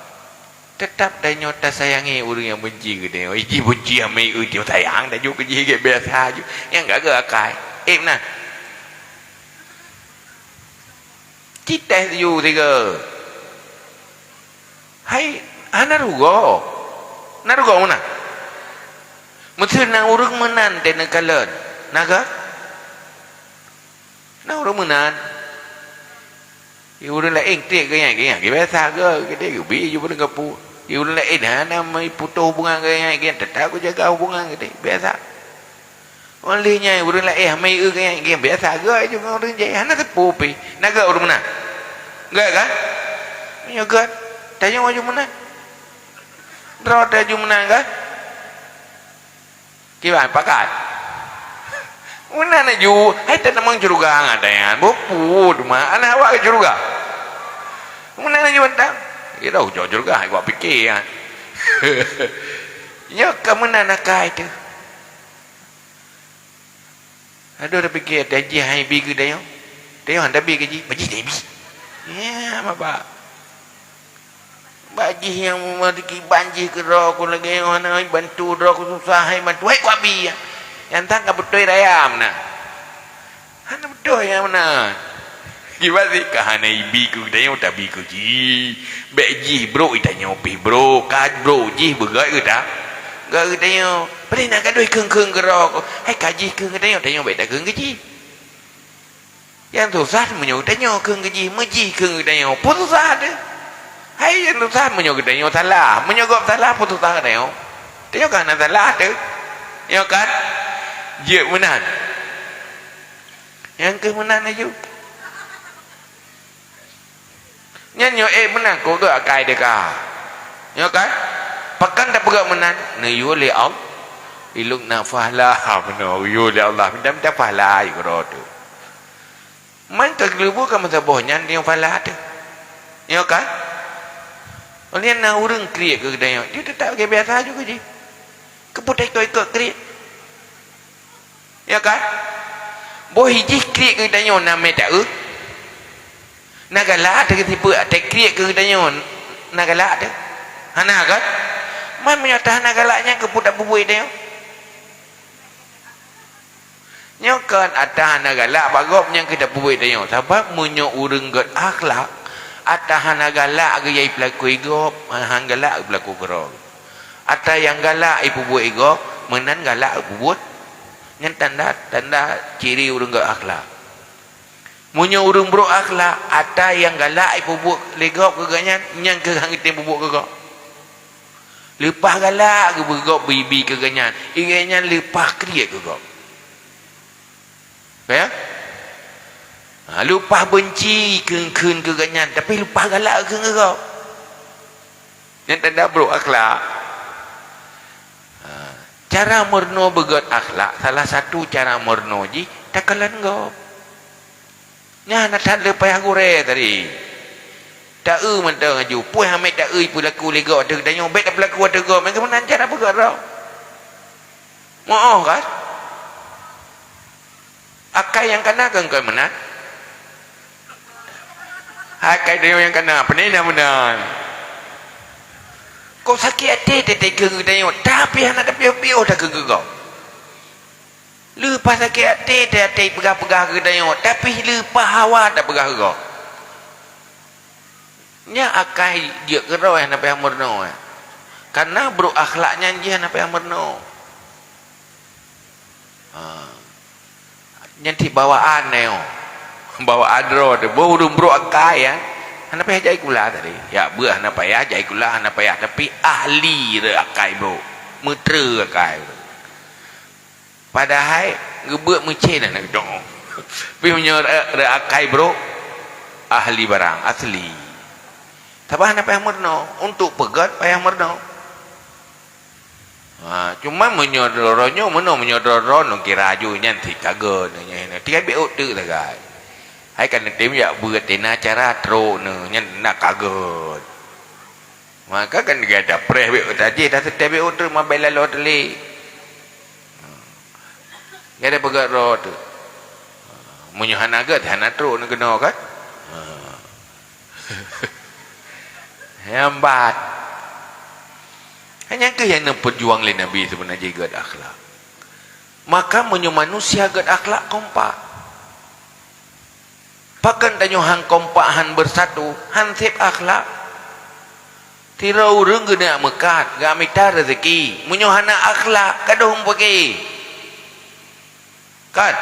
Teutap tanyoe tasayangi ureuëng nyang beunci keu tanyoe. Ijih beunci amai eu tanyoe sayang, tajok keu jih gét biasa ju. Nyang ka geuakai. Eh, meunan. Cit teh ju sigoe. Hai, hana rugoe. Na rugoe meunan. Meuseu na ureuëng meunan teuh neukalon. Na ka? Na ureuëng meunan. Di ureuëng laén treb geuh nyan, geuh nyan, geuh biasa geuh, geuh geubi ju peudeungoe pu. Di ureuëng laén hana meuputoh hubungan geuh nyan, geuh nyan teutap geujaga hubungan geuh biasa. Óh lheueh nyan ureuëng laén hana eu geuh nyan, geuh biasa geuh ju ngon ureuëng jai, hana teupeu pih. Na geuh ureuëng meunan. Geuh kan? Meunyoe geuh, tanyoe ju meunan. Droe teuh ju meunan kan? Kiban pakat. Meunan laju, hai teutamong syeuruga ngon tanyan. Bukut ma, aneuk awak keu syeuruga. Meunan laju mantong. Kira ujoe syeuruga, hai gua pike nyan. Nyoe ka meunan akai teuh. Aduh, tapike tajih hai bi keu tanyoe. Tanyoe han tabi keu jih, bajih tabi. Ya, maba. Bak jih nyang meureukiban jih keudroe ku lagée nyoe hana bantu droe ku susah hai bantu hai ku abi. Nyang tan ka beutôi raya meunan. Hana beutôi nyang meunan. Kiban sit ka hana ibi keu geutanyoe tabi keu jih. Bék jih brok itanyoe pih brok, ka brok jih beugét geuta. Gét geutanyoe. Padahai na gadôh kheun-kheun keudroe ku. Hai ka jih kheun geutanyoe, tanyoe bék takheun keu jih. Nyang susah meunyoe geutanyoe kheun keu jih, meujih kheun geutanyoe, peue susah teuh? Hai nyang susah meunyoe geutanyoe salah, meunyoe gob salah peue susah geutanyoe? Tanyoe kan hana salah teuh. Nyoe kan? Jeuet meunan. Nyang keuh meunan laju. Nyan nyoe ék meunan kok geuh akai teuka. Nyoe kan? Pakon tapeugah meunan? Neuyue lé Allah. Ilung na pahala meunoe, yue lé Allah. Minta-minta pahala keudroe teuh. Man ka geuleubu ka meusaboh nyan nyang pahala teuh. Nyoe kan? Oleh na ureuëng kriek keu geutanyoe, dia teutap lagée biasa ju keu jih. Keupeue taikot-ikot kriek? Ya kan? Boh ijih kriek keu geutanyoe na mé taeu. Na galak teuh keu sipeue até kriek keu geutanyoe na galak teuh? Hana kan? Man meunyoe ata hana galak nyan keupeue tapeubuet tanyoe? Nyoe kan ata hana galak bak gob nyang keu tapeubuet tanyoe. Sabab meunyoe ureuëng gét akhlak, ata hana galak geuyai peulaku gob, han galak peulaku keudroe. Ata nyang galak ipeubuet gob, meunan galak ipeubuet. Nyan tanda, tanda ciri ureuëng gét akhlak. Meunyoe ureuëng brok akhlak, ata nyang galak ipeubuet lé gob keu gobnyan, nyan keuh han geutem peubuet keu gob. Leupah galak geubeugop bri-bri keu gobnyan, gobnyan leupah kriet keu gob. Ka ya? Ha, leupah beunci kheun-kheun keu gobnyan, tapi leupah galak kheun keu gob. Nyan tanda brok akhlak. Ha, cara meurunoe beugét akhlak, salah satu cara meurunoe jih takalon gob. Nyan na that le payah gurée tadi. Taeu mantong laju, peue hamé taeu ipeulaku lé gob ateueh geutanyoe, bék tapeulaku ateueh gob, meunan cara peugah droe. Moh kan? Akai nyang kana keu engkau meunan? Akai tanyoe nyang kana, peunah na meunan. Kok sakét até teuh keu geutanyoe, tapi hana tapiôh-piôh takheun keu gob. Leupah sakét até teuh até peugah-peugah keu geutanyoe, tapi leupah hawa tapeugah keu gob. Nyan akai jeuet keudroe hana payah meurunoe. Karena brok akhlak nyan jih hana payah meurunoe. Ha. Nyan cit bawaan nyoe. Bawaan droe teuh. Boh ureuëng brok akai, ya. Hana payah jai kula tadi. Ya, beuh hana payah jai kula, hana payah. Tapi ahli re akai brok. Meutre akai brok. Padahai geubeuet meucen aneuk dong. Tapi meunyoe re, re akai brok, ahli barang, asli. Sabab hana payah meurunoe, untuk peugét payah meurunoe. Ha, cuma meunyoe droe-droe nyoe meunoe, meunyoe droe-droe nyoe kira aju nyan sit ka gét nyoe. Tiga B O teuk sagai. Hai ka neutem jak beuet tena cara trok nyoe, nyan na ka gét. Maka kan gata preh B O tajih dah seuteh B O teuk mabée laloe teulé. Gata peugét droe teuk. Meunyoe hana gét, hana trok nyoe keunoe kan? Ha. Nyang bat. Nyan keuh nyang neupeujuang lé Nabi seubeuna jih gét akhlak. Maka meunyoe manusia gét akhlak kompak. Pakon tanyoe han kompak, han beusatu, han seb akhlak. Sidroe ureuëng geuneuk meukat, geumita reuzeki. Meunyoe hana akhlak, ka dong peuke. Kan?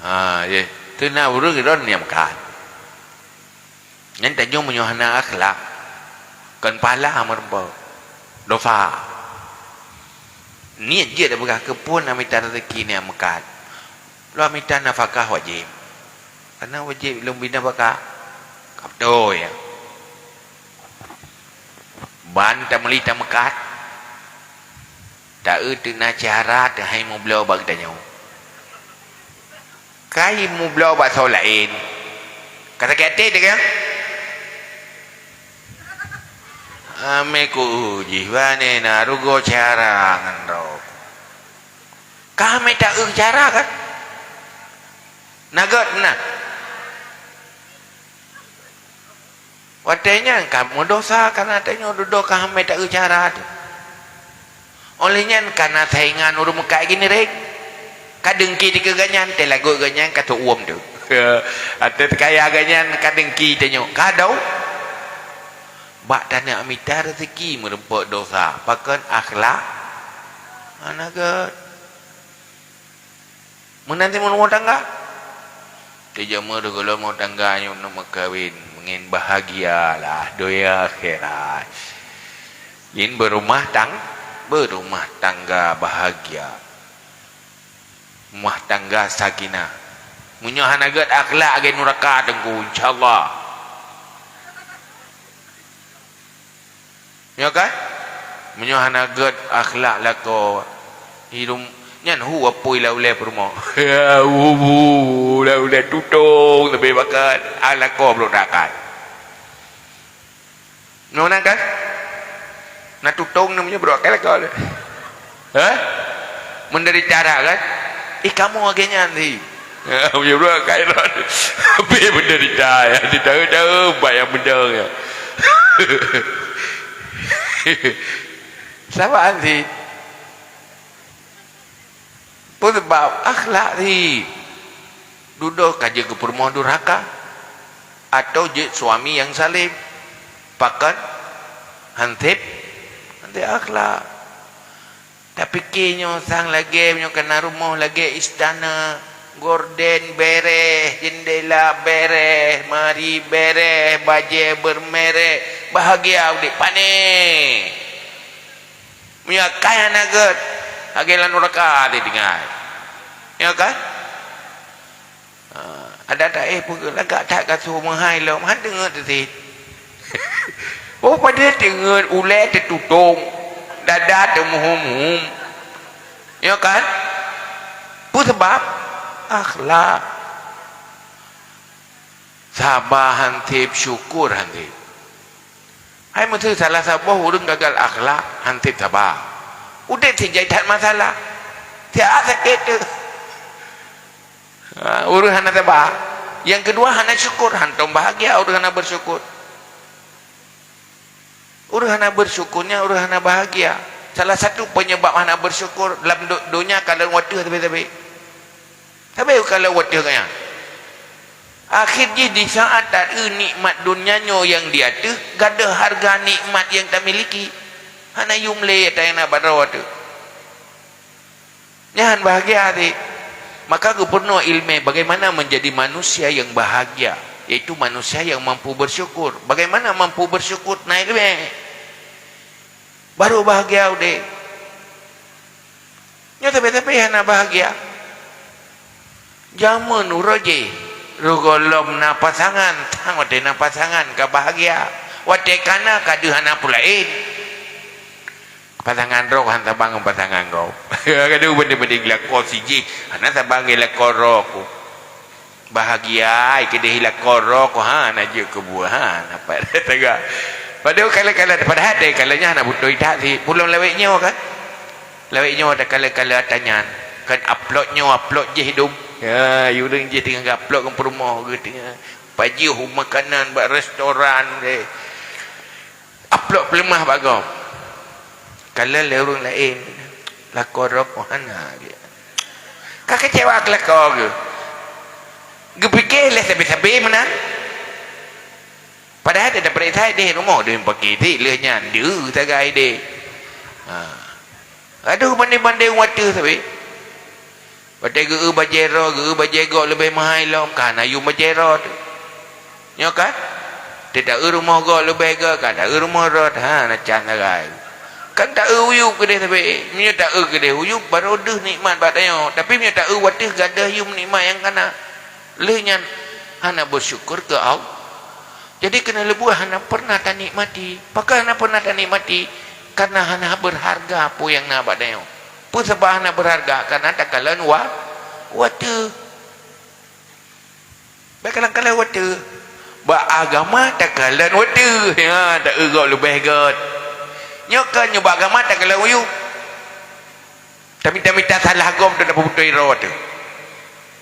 Ha, ye. Teuna ureuëng droe nyang meukat. Nyan tanyoe meunyoe hana akhlak, kon pahala meurumpok. Dosa. Niet jeuet peugah keupeue na mita reuzeki nyang meukat. Lôn mita nafakah wajéb. Karena wajéb lôn bina baka. Ka beutôi ya. Ban tameuli tameukat. Ta-eu teuna cara teuhai mubloe bak geutanyoe. Kai mubloe bak soe laén. Ka sakét até teuh kan? Amé ku jih bane na rugoe cara ngon droe. Ka mita eu cara kan? Na gét na. Watée nyan ka meudosa, karena tanyoe dudoe ka hamé ta-eu cara teuh. Óh lheueh nyan ka na saingan ureuëng meukat geuneurek. Ka deungki dikeue geuhnyan, teuh lagot geuhnyan ka teuuem teuh. Ateueh kaya geuhnyan ka deungki tanyoe. Ka dong. Bak taneuk mita reuzeki meurumpok dosa. Pakon akhlak? Hana gét. Meunan si meurumoh tangga. Teujameun gohlom rumoh tangga nyoe neuk meukawen, meungen bahagia lah donya akhirat. Jih beurumah tang-, beurumah tangga bahagia. Rumah tangga sakinah. Meunyoe hana gét akhlak lagée nuraka teungku, insya Allah. Nyoe kan? Meunyoe hana gét akhlak lakoe, hireuen nyan hu apui lam ulée peurumoh. Hu, hu, lam ulée tutong leubeh bakat, ah, lakoe brok dakai. Nyoe na kan? Na tutong na meunyoe brok dakai lakoe. Hah? Menderita dah kan? Eh, kamoe lagée nyan sih. Meunyoe brok dakai lôn. Habéh menderita ya, ditaeu-taeu bak nyang beudong ya. Saban sih. Peue sabab akhlak sih. Dudoe ka jeuet keu peurumoh durhaka atau jeuet suami nyang zalim. Pakon? Hanseb, hanseb akhlak. Tapike nyoe sang lagée nyoe kana rumoh lagée istana, gorden bereh, jendela bereh, mari bereh, bajée bermerek, bahagia udeb pane. Meunyoe akai hana gét, lagée lam nuraka teutinggai. Nyoe kan? Ha, adak taéh peue lagak that gasoe meuhai lom, han teungeut teusit. Oh, padahai teungeut ulée teututong, dada teumuhom-hom. Nyoe kan? Peue sabab? Akhlak. Saba hanseb, syukur hanseb. Hai meuseu salah saboh ureuëng gagal akhlak, hanseb saba. Udeb sijai that masalah. Siat sakét teuh. Ha, ureuëng hana saba. Nyang keudua hana syukur, hantom bahagia ureuëng hana bersyukur. Ureuëng hana bersyukur nyan ureuëng hana bahagia. Salah satu penyebab hana bersyukur lam do-, donya ka lôn wateueh sabe-sabe. Sabe ka lôn wateueh gaya. Akhé jih di saat ta-eu nikmat donya nyoe nyang di ateueh, gadôh hareuga nikmat nyang tamiliki. Hana yum lé ata nyang na bak droe teuh. Nyan bahagia teuh. Maka geupeurunoe iéleumé bagaimana menjadi manusia yang bahagia, yaitu manusia yang mampu bersyukur. Bagaimana mampu bersyukur? Na iéleumé. Baru bahagia udeb. Nyoe tapi-tapi hana bahagia. Jameun uroe jih. Roh gohlom na pasangan, sang watée na pasangan ka bahagia. Watée ka na ka deuh hana peue laén. Pasangan droe han saban ngon pasangan gob. Ka deuh banding-banding lakoe si jih, hana saban ngon lakoe droe ku. Bahagia keudeh lakoe droe ku, ha, na jeuet keu buet, ha, na pat teuga. Padahai kala-kala, padahai deh kala nyan hana beutôi that sih. Pulom lawét nyoe kan. Lawét nyoe takalon-kalon ata nyan. Kan upload nyoe, upload jih dum. Ya, ureuëng jih teungoh upload ngon peurumoh geuh teungoh. Pajoh makanan bak restoran deh. Upload peuleumah bak gob. Kalon lé ureuëng laén. Lakoe droe ku hana geuh. Ka kecewa keu lakoe geuh. Geupike lé sabe-sabe meunan. Padahai deh, daripada sai deh rumoh deh pakai ti lheueh nyan deuh sagai deh. Ha. Aduh, banding-banding watée sabe. Watée geu-eu bajée droe, geu-eu bajée gob leubeh mahai lom, ka na yum bajée droe teuh. Nyoe kan? Teuta-eu rumoh gob leubeh gét, ka ta-eu rumoh droe, ha, na can sagai. Kan ta-eu uyueb keudeh sabe. Meunyoe ta-eu keudeh uyueb, barô deuh nikmat bak tanyoe. Tapi meunyoe ta-eu watée gadoh yum nikmat nyang kana. Lheueh nyan hana beusyukur keu Allah. Jadi keuneuk leubuih hana pernah tanikmati. Pakon hana pernah tanikmati? Karena hana berharga peue nyang na bak tanyoe. Peue sabab hana berharga? Karena takalon wa-, watée. Bèk kalon-kalon watée. Bak agama takalon watée. Ya, ta-eu gob leubeh gét. Nyoe kan nyoe bak agama takalon uyueb. Tamita-mita salah gob tu na peubeutôi droe teuh.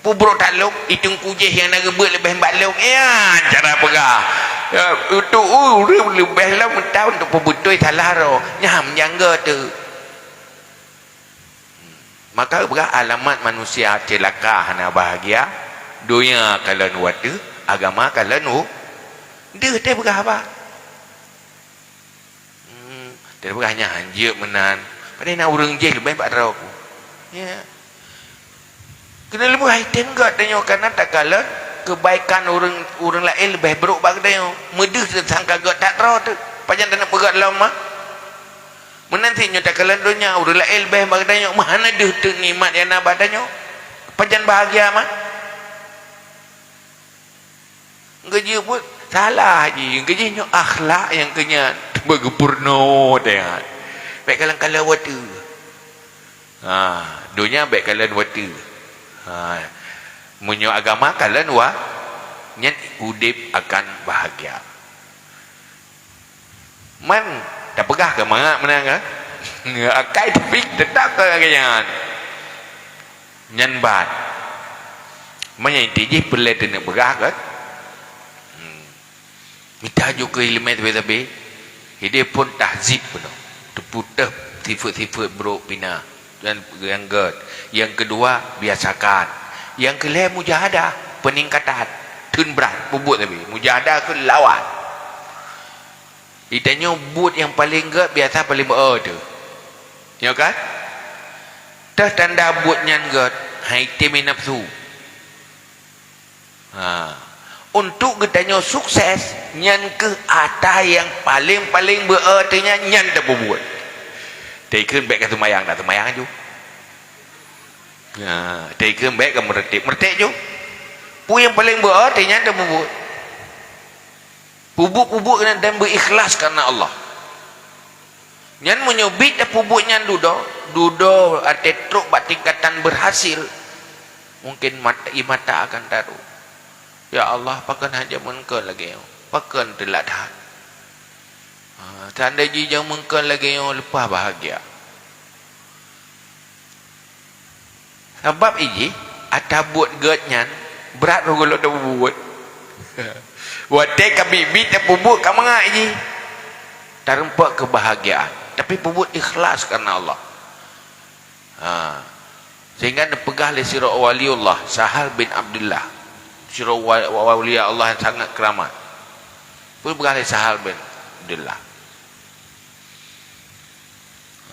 Peubrok that lom, i teungku jih nyang na geubeuet leubeh bak lôn. Nyan cara peugah. Ya, untuk ureuëng leubeh lom mita untuk peubeutôi salah droe. Nyan nyang gét teuh. Maka peugah alamat manusia ceulaka hana bahagia, donya kalon watée, agama kalon u-, deuh teuh peugah haba. Hmm, teupeugah nyan han jeuet meunan. Padahai na ureuëng jih leubeh bak droe ku. Ya. Keuneuk leubuih hai tem gét tanyoe, karena takalon keubaikan ureuëng, ureuëng laén leubeh brok bak geutanyoe. Meudeuh teusangka gét that droe teuh. Pajan taneuk peugét lom mah. Meunan cit nyoe takalon donya, ureuëng laén leubeh bak geutanyoe, meuhana deuh teuk nikmat nyang na bak tanyoe. Pajan bahagia mah. Geujeuet buet salah jih, geujeuet nyoe akhlak nyang keu nyan. Beugeupeurunoe teuh nyan. Bèk kalon-kalon watée. Ha, donya bèk kalon watée. Ha, meunyoe agama kalon wa-, nyan udeb akan bahagia. Man, tapeugah keu mangat meunan kan? Akai tapi teutap keu lagée nyan. Nyan ban. Meunyoe inti jih peureulée teuneuk peugah kan? Hmm. Mita ju keu ileumèe sabe-sabe. Hideh phon tahzib bunoe. Teupeuteuh sifeuet-sifeuet brok pina. Dan nyang gét. Nyang keudua, biasakan. Nyang keulhèe, mujahadah, peuningkatan. Theun brat, peubuet sabe. Mujahadah keu lawan. Di tanyoe buet nyang paleng gét biasa paleng meu-eu teuh. Nyoe kan? Teuh tanda buet nyan gét, hai tem nafsu. Ha. Untuk geutanyoe sukses, nyan keuh ata nyang paleng-paleng beu-eu teuh nyan, nyan tapeubuet. Teukheun bèk ka seumayang, dak seumayang aju. Ha, teukheun bèk ka meureutek, meureutek aju. Peue nyang paleng beu-eu teuh nyan tapeubuet. Peubuet-peubuet keunan dan beu-ikhlas karena Allah. Nyan meunyoe bit tapeubuet nyan dudoe, dudoe até trok bak tingkatan berhasil, mungkin mat-, ie mata akan tarot. Ya Allah, pakon hana jameun keu lagée nyoe? Pakon teulat that? Ha, seandai jih jameun keu lagée nyoe leupah bahagia. Sabab ijih, ata buet gét nyan brat roh gohlom tapeubuet. Watée ka biet-biet tapeubuet ka mangat ijih. Tarumpok keubahgiaan, tapi peubuet ikhlas karena Allah. Ha. Sehingga neupeugah lé sidroe waliullah, Sahal bin Abdullah. Sidroe wa-, wa-, wali Allah yang sangat keramat. Peue peugah lé Sahal bin Abdullah.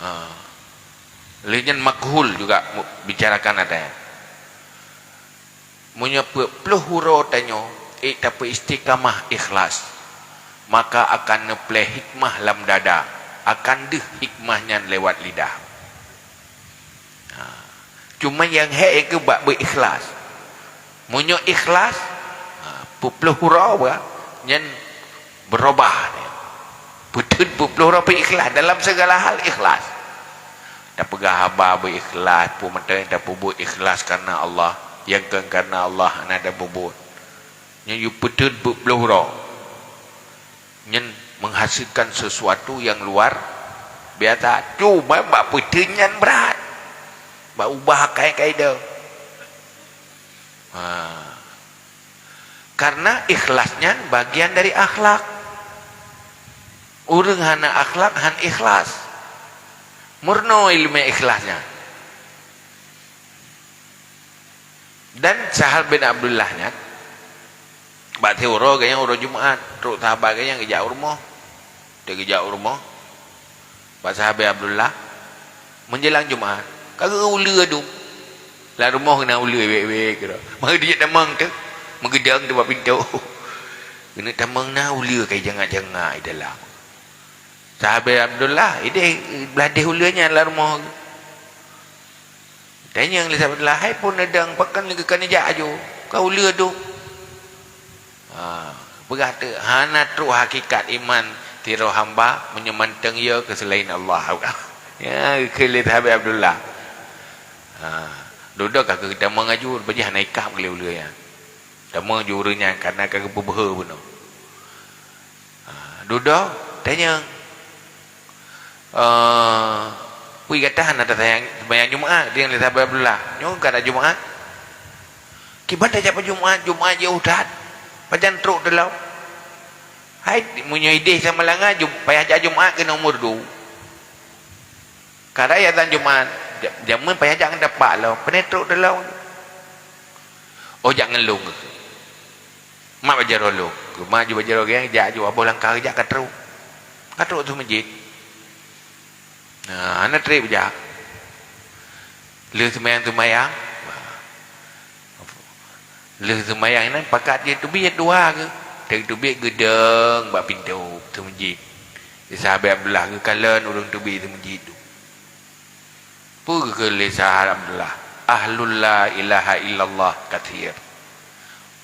Ha. Lheueh nyan Makhul juga mu-, bicarakan ada. Meunyoe peuet ploh uroe tanyoe ék tapeuistiqamah ikhlas, maka akan neuplée hikmah lam dada, akan deuh hikmah nyan lewat lidah. Ha. Cuma nyang hék keuh bak beu-ikhlas. Meunyoe ikhlas, Peuet ploh uroe bah, nyan beurubah. Peuteun peuet ploh uroe pih ikhlas, dalam segala hal ikhlas. Tapeugah haba beuikhlas, peue mantong nyang tapeubuet ikhlas kareuna Allah, nyang kon kareuna Allah hana tapeubuet. Nyan yue peuteun peuet ploh uroe. Nyan menghasilkan sesuatu yang luar biasa. Cuma bak peuteun nyan brat. Bak ubah akai-akai deuh. Ha. Karena ikhlas nyan bagian dari akhlak. Ureuëng hana akhlak han ikhlas. Murno ileumé ikhlas nyan. Dan Sahal bin Abdullah nyan, bak siuroe geuh nyan uroe Jumat, trok sahabat geuh nyan geujak u rumoh. Teuk geujak u rumoh, bak sahabat Abdullah, menjelang Jumat, ka geuh uleue dum. Lam rumoh na uleue wék-wék keudroe. Maka dijak tamong teuk, meugeudong teuk bak pintoe. Keuneuk tamong na uleue ka jangak-jangak di dalam. Sahabat Abdullah, ideh blah deh uleue nyan lam rumoh. Tanyong lé sahabat Abdullah, "Hai phon neudong, pakon lé geuh ka neujak aju? Ka uleue dum." Ha, peugah teuk, hana trok hakikat iman sidroe hamba meunyoe mantong yö keu seulaén Allah. Ya, keu lé sahabat Abdullah. Ha, dudoe ka geutamong aju, beujih hana ikab keu lé uleue nyan. Tamong ju ureuëng nyan, kareuna ka geupeubeuhe bunoe. Ha, dudoe, tanyong. Eh, peue gata hana tasayang seumayang Jumat, deungon lé sahabat Abdullah. Nyoe ka na Jumat. Kiban tajak bak Jumat, Jumat jeuet that. Pajan trok teulom. Hai, meunyoe ideh sama langa, Jum-, payah jak Jumat keu nomor dua. Kadang ya dan Jumat, ja-, jameun payah jak ngon tapak lom. Pane trok teulom. Oh, jak ngon lôn. Mat bak jaroe lôn. Geumat ju bak jaroe geuh, jak ju aboh langkah jak ka trok. Ka trok ateueh masjid. Nah, hana treb jak. Lheueh seumayang-seumayang. Lheueh seumayang nyan pakat jiteubiet dua geuh. Teuk teubiet geudong bak pintoe ateueh masjid. Di sahabat Abdullah geukalon ureuëng teubiet ateueh masjid tu. Peugah lé sahabat Abdullah, "Ahlul la ilaha illallah katsir,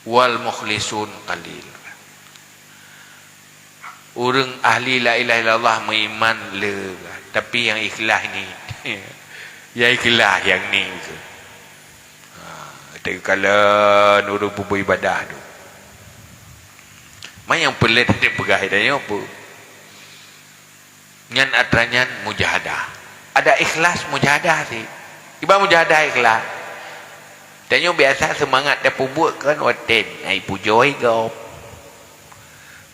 wal mukhlisun qalil." Ureuëng ahli la ilaha illallah meuiman le, tapi nyang ikhlas ni. Nyang ikhlas nyang ni ke. Ha, teukalon ureuëng peubuet ibadah tu. Man nyang peureulée tapeugah tanyoe peue? Nyan atra nyan mujahadah. Ada ikhlas mujahadah cit. Kiban mujahadah ikhlas. Tanyoe biasa seumangat tapeubuet kon watée na ipujoe gob.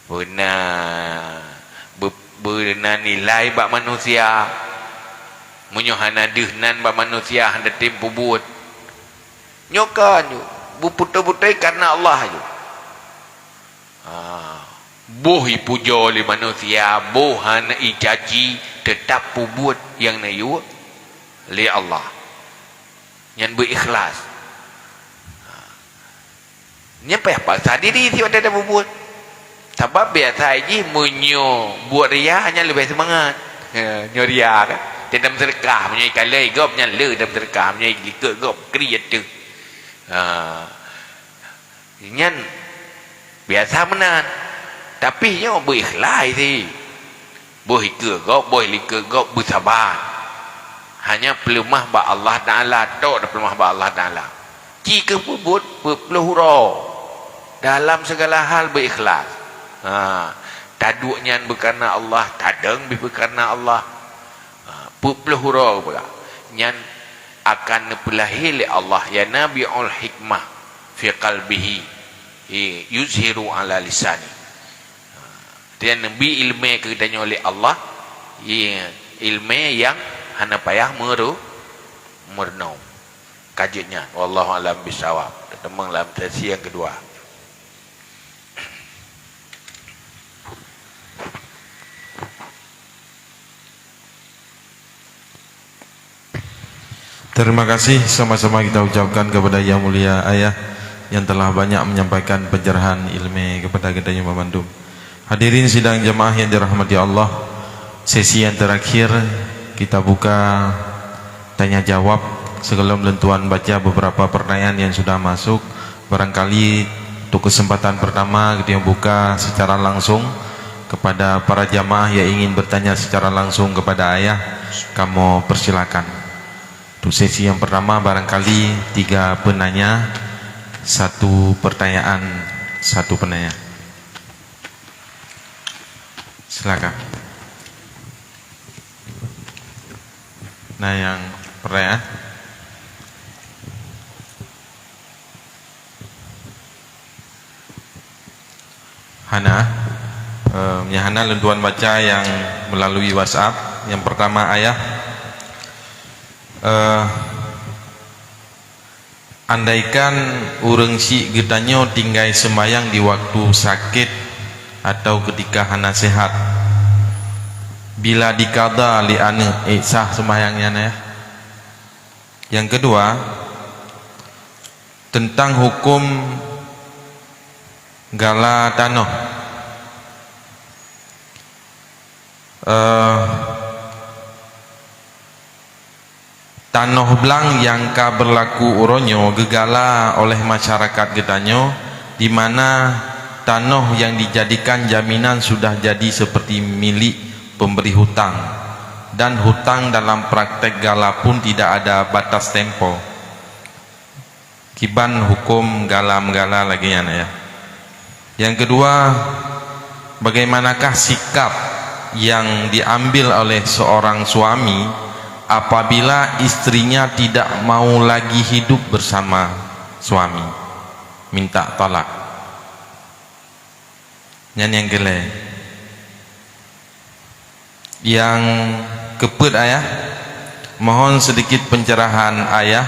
Beuna, be-, beuna nilai bak manusia. Meunyoe hana deuh nan bak manusia, hana tem peubuet. Nyoe ka nyoe, beuputôh-putôh kareuna Allah nyoe. Ha, boh ipujoe lé manusia, boh hana icaci, teutap peubuet nyang neuyue lé Allah. Nyan beuikhlas. Ha. Nyan payah paksa diri si watée tapeubuet. Sabab biasa jih meunyoe buet ria nyan leubeh seumangat. Ha, nyoe ria kan. Teutam seudeukah, meunyoe ikalon gob nyan le tam seudeukah, meunyoe ilikot gob kri ateueh. Ha. Nyan biasa meunan. Tapi nyoe beuikhlas cit. Boh ikeue gob, boh likot gob, beusabar. Hanya peuleumah bak Allah Taala, tok tapeuleumah bak Allah Taala. Ci keuh peubuet peuet ploh uroe dalam segala hal beuikhlas. Ha, taduek nyan beukareuna Allah, tadong bih beukareuna Allah. Ha, peuet ploh uroe peugah. Nyan akan neupeulahé lé Allah, "Yanabi'ul hikmah fi qalbihi, yuzhiru ala lisani." Ha, dan neubi ileumé keu geutanyoe lé Allah, ileumé nyang hana payah meuru-, meurunoe. Ka jeuet nyan, wallahu a'lam bissawab. Teumeung lam sesi nyang keudua. Terima kasih sama-sama kita ucapkan kepada Yang Mulia Ayah yang telah banyak menyampaikan pencerahan ilmu kepada kita yang memandum. Hadirin sidang jemaah yang dirahmati Allah, sesi yang terakhir kita buka tanya jawab. Sebelum lôn tuan baca beberapa pertanyaan yang sudah masuk, barangkali Untuk kesempatan pertama, kita buka secara langsung kepada para jamaah yang ingin bertanya secara langsung kepada ayah, kamu persilakan. Untuk sesi yang pertama, barangkali tiga penanya, satu pertanyaan, satu penanya. Silakan. Nah, yang pertanyaan. Hana, eh, nyang hana lôn tuan baca yang melalui WhatsApp. Yang pertama, ayah, eh, andaikan ureuëng syiek geutanyoe tinggai sembahyang di waktu sakit atau ketika hana sehat, bila dikada lé aneuëk, eh, sah sembahyang nyan, ayah? Yang kedua, tentang hukum gala tanoh. Eh, tanoh blang nyang ka berlaku uroe nyoe geugala oleh masyarakat geutanyoe, di mana tanoh yang dijadikan jaminan sudah jadi seperti milik pemberi hutang, dan hutang dalam praktek gala pun tidak ada batas tempo. Kiban hukum gala-meugala lagée nyan, ayah? Yang kedua, bagaimanakah sikap yang diambil oleh seorang suami apabila istrinya tidak mau lagi hidup bersama suami, minta talak? Nyan nyang keulhée. Yang keupeuet, ayah, mohon sedikit pencerahan ayah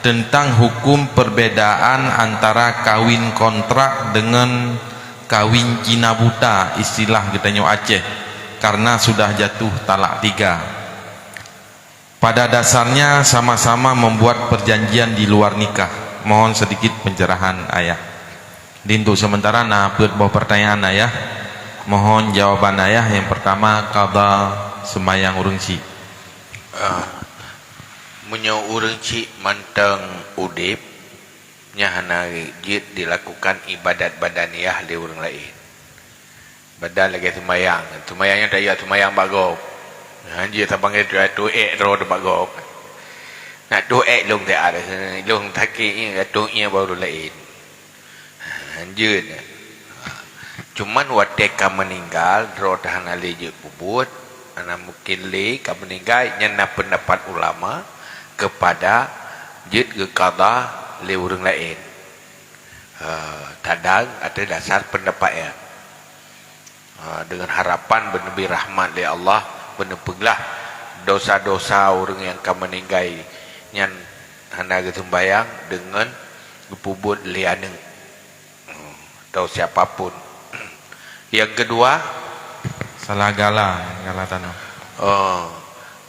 tentang hukum perbedaan antara kawin kontrak dengan kawin Cina buta, istilah geutanyoe Aceh, karena sudah jatuh talak tiga. Pada dasarnya sama-sama membuat perjanjian di luar nikah. Mohon sedikit pencerahan ayah. Di untuk sementara na peuet boh pertanyaan ayah. Mohon jawaban ayah. Yang pertama, qadha sembahyang ureuëng syiek. Ah, meunyoe ureuëng syiek mantong udeb, nyan hana jeuet dilakukan ibadat badaniyah lé ureuëng laén. Badan lagée seumayang. Seumayang nyan tajak seumayang bak gob. Hanjeuet saban lagée tu, tu ék droe bak gob. Nak tu ék lôn siat, lôn sakét nyan, tu ié baru laén. Hanjeuet. Cuman watée ka meuninggai, droe teuh hana lé jeuet peubuet, hana mungken lé ka meuninggai, nyan na peundapat ulama keupada jeuet geuqadha lé ureuëng laén. Ha, tadang ateueh dasar peundapat nyan. Ha, deungon harapan beuneubri rahmat lé Allah, beuneupeuglah dosa-dosa ureuëng nyang ka meuninggai nyan hana geuseumbahyang deungon geupeubuet lé aneuëk, hmm, atau siapa pun. Yang kedua, salah gala, gala tanoh. Oh,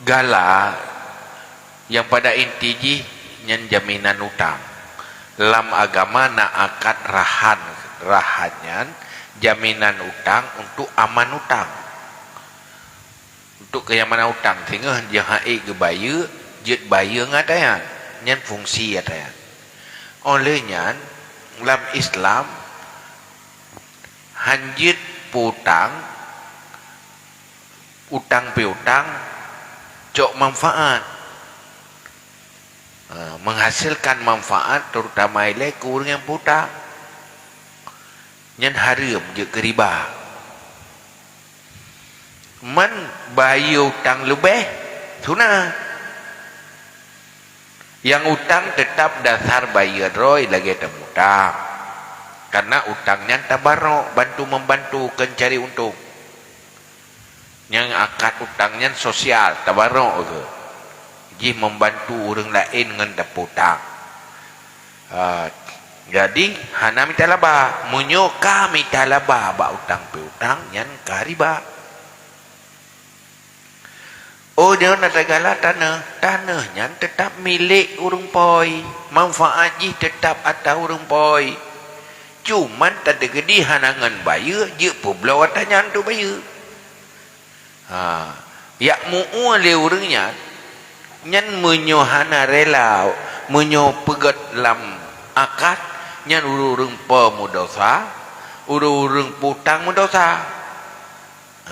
gala nyang pada inti jih nyan jaminan utang. Lam agama na akad rahan. Rahan nyan jaminan utang untuk aman utang. Untuk kenyamanan utang, singoh jeuet hana ék geubayeue, jeuet bayeue ngon atra nyan. Nyan fungsi atra nyan. Óh lheueh nyan, lam Islam, hanjeuet peutang, utang piutang cok manfaat. Ha, menghasilkan manfaat terutama ilée keu ureuëng nyang peutang. Nyan hareuem jeuet keu riba. Man bayeue utang leubeh, sunat. Nyang utang teutab dasar bayeue droe lagée tamutang. Karena utang nyan tabarok, bantu-membantu, kon cari untông. Nyang akad utang nyan sosial, tabarok kheueh. Jih membantu ureuëng laén ngon tapeutang. Ha, jadi, hana mita laba. Meunyoe ka mita laba bak utang piutang, nyan ka riba. Oh, nyoe na tagala tanoh. Tanoh nyan teutab milék ureuëng poi. Manfaat jih teutab atra ureuëng poi. Cuman tadeugedi hana ngon bayeue, jeuet peubloe atra nyan untuk bayeue. Ha, jak meu-ue lé ureuëng nyan, nyan meunyoe hana rela, meunyoe peugét lam akad, Nyan ureuëng-ureuëng peumeudosa, ureuëng-ureuëng peutang meudosa.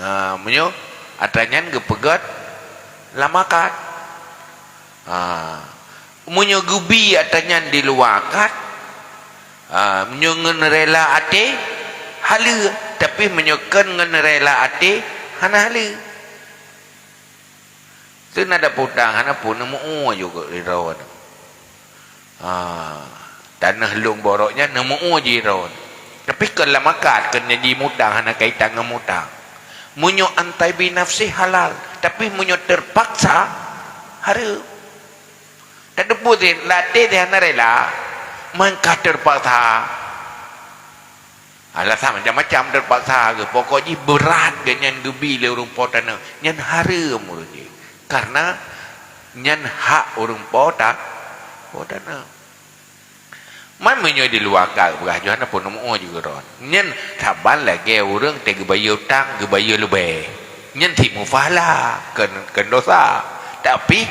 Ha, meunyoe atra nyan geupeugét lam akad. Ha, meunyoe geubi atra nyan di luwa akad, ha, meunyoe ngon rela até, haleue. Tapi meunyoe kon ngon rela até, hana haleue. Seunada peutang hana peue, neumeu'ue ju keu droe. Ha, tanoh lôn borok nyan neumeu'ue jih droe. Tapi kon lam akad, kon janji mutang, hana kaitan ngon mutang. Meunyoe an thibi nafsih halal, tapi meunyoe teupaksa, hareuem. Tateupeue cit, lam até jih hana rela, meunan ka teupaksa. Alasan macam-macam teupaksa geuh. Pokok jih brat geuh nyan geubi lé ureuëng po tanoh. Nyan hareuem ureuëng jih. Karena nyan hak ureuëng po ta-, po tanoh. Man meunyoe di luwa akad geupeugah, "Joh hana peue, neumeu'ue ju keu droe." Nyan saban lagée ureuëng teuh geubayeue utang, geubayeue leubeh. Nyan cit meupahala, kon, kon dosa. Tapi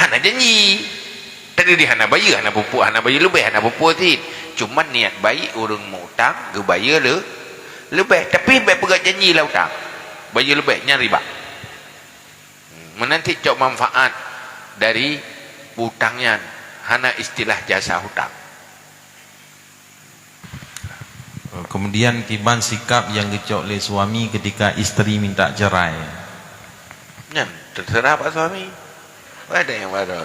hana janji. Tadi di hana bayeue, hana peue-peue, hana bayeue leubeh, hana peue-peue cit. Cuma niat baik ureuëng meuutang geubayeue le-, leubeh. Tapi bék peugét janji lam utang. Bayeue leubeh, nyan riba. Meunan cit cok manfaat dari utang nyan, hana istilah jasa utang. Kemudian kiban sikap yang geucok lé suami ketika istri minta cerai. Nyan, terserah pak suami. Ada yang baru.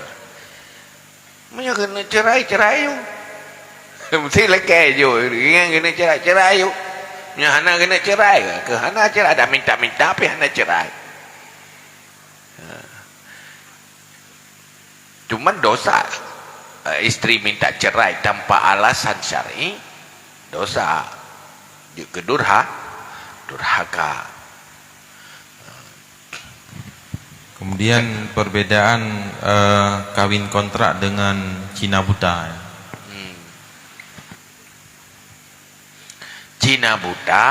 Meunyoe keuneuk cerai, cerai ju. Mesti lakée ju. Ingat keuneuk cerai, cerai ju. Meunyoe hana keuneuk cerai, keu hana cerai, dah minta-minta pih hana cerai. Ha. Cuman dosa, eh, isteri minta cerai tanpa alasan syar'i, dosa. Jeuet keu durha-, durhaka. Kemudian perbedaan, eh, kawin kontrak dengan Cina buta. Hmm. Cina buta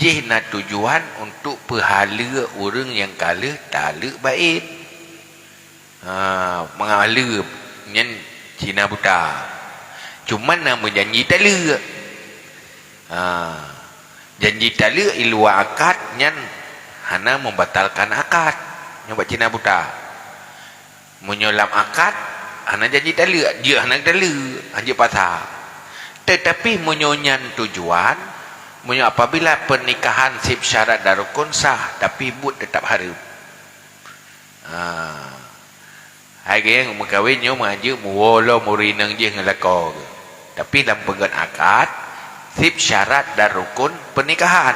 jih na tujuan untuk peuhaleue ureuëng nyang ka lheueh taleuek baén. Ha, meuhaleue nyan Cina buta. Cuman na meujanji taleuek. Ha, janji taleuek i luwa akad nyan hana membatalkan akad. Nyoe bak Cina buta. Meunyoe lam akad, hana janji taleuek, jeuet hana taleuek, hanjeuet pasa. Tetapi meunyoe nyan tujuan, meunyoe apabila pernikahan seb syarat dan rukun sah, tapi buet teutap hareuem. Ha. Hai geuh meukawen nyoe meuhanjeuet meuwoe lom ureuëng inong jih ngon lakoe geuh. Tapi lam peugét akad, seb syarat dan rukun pernikahan,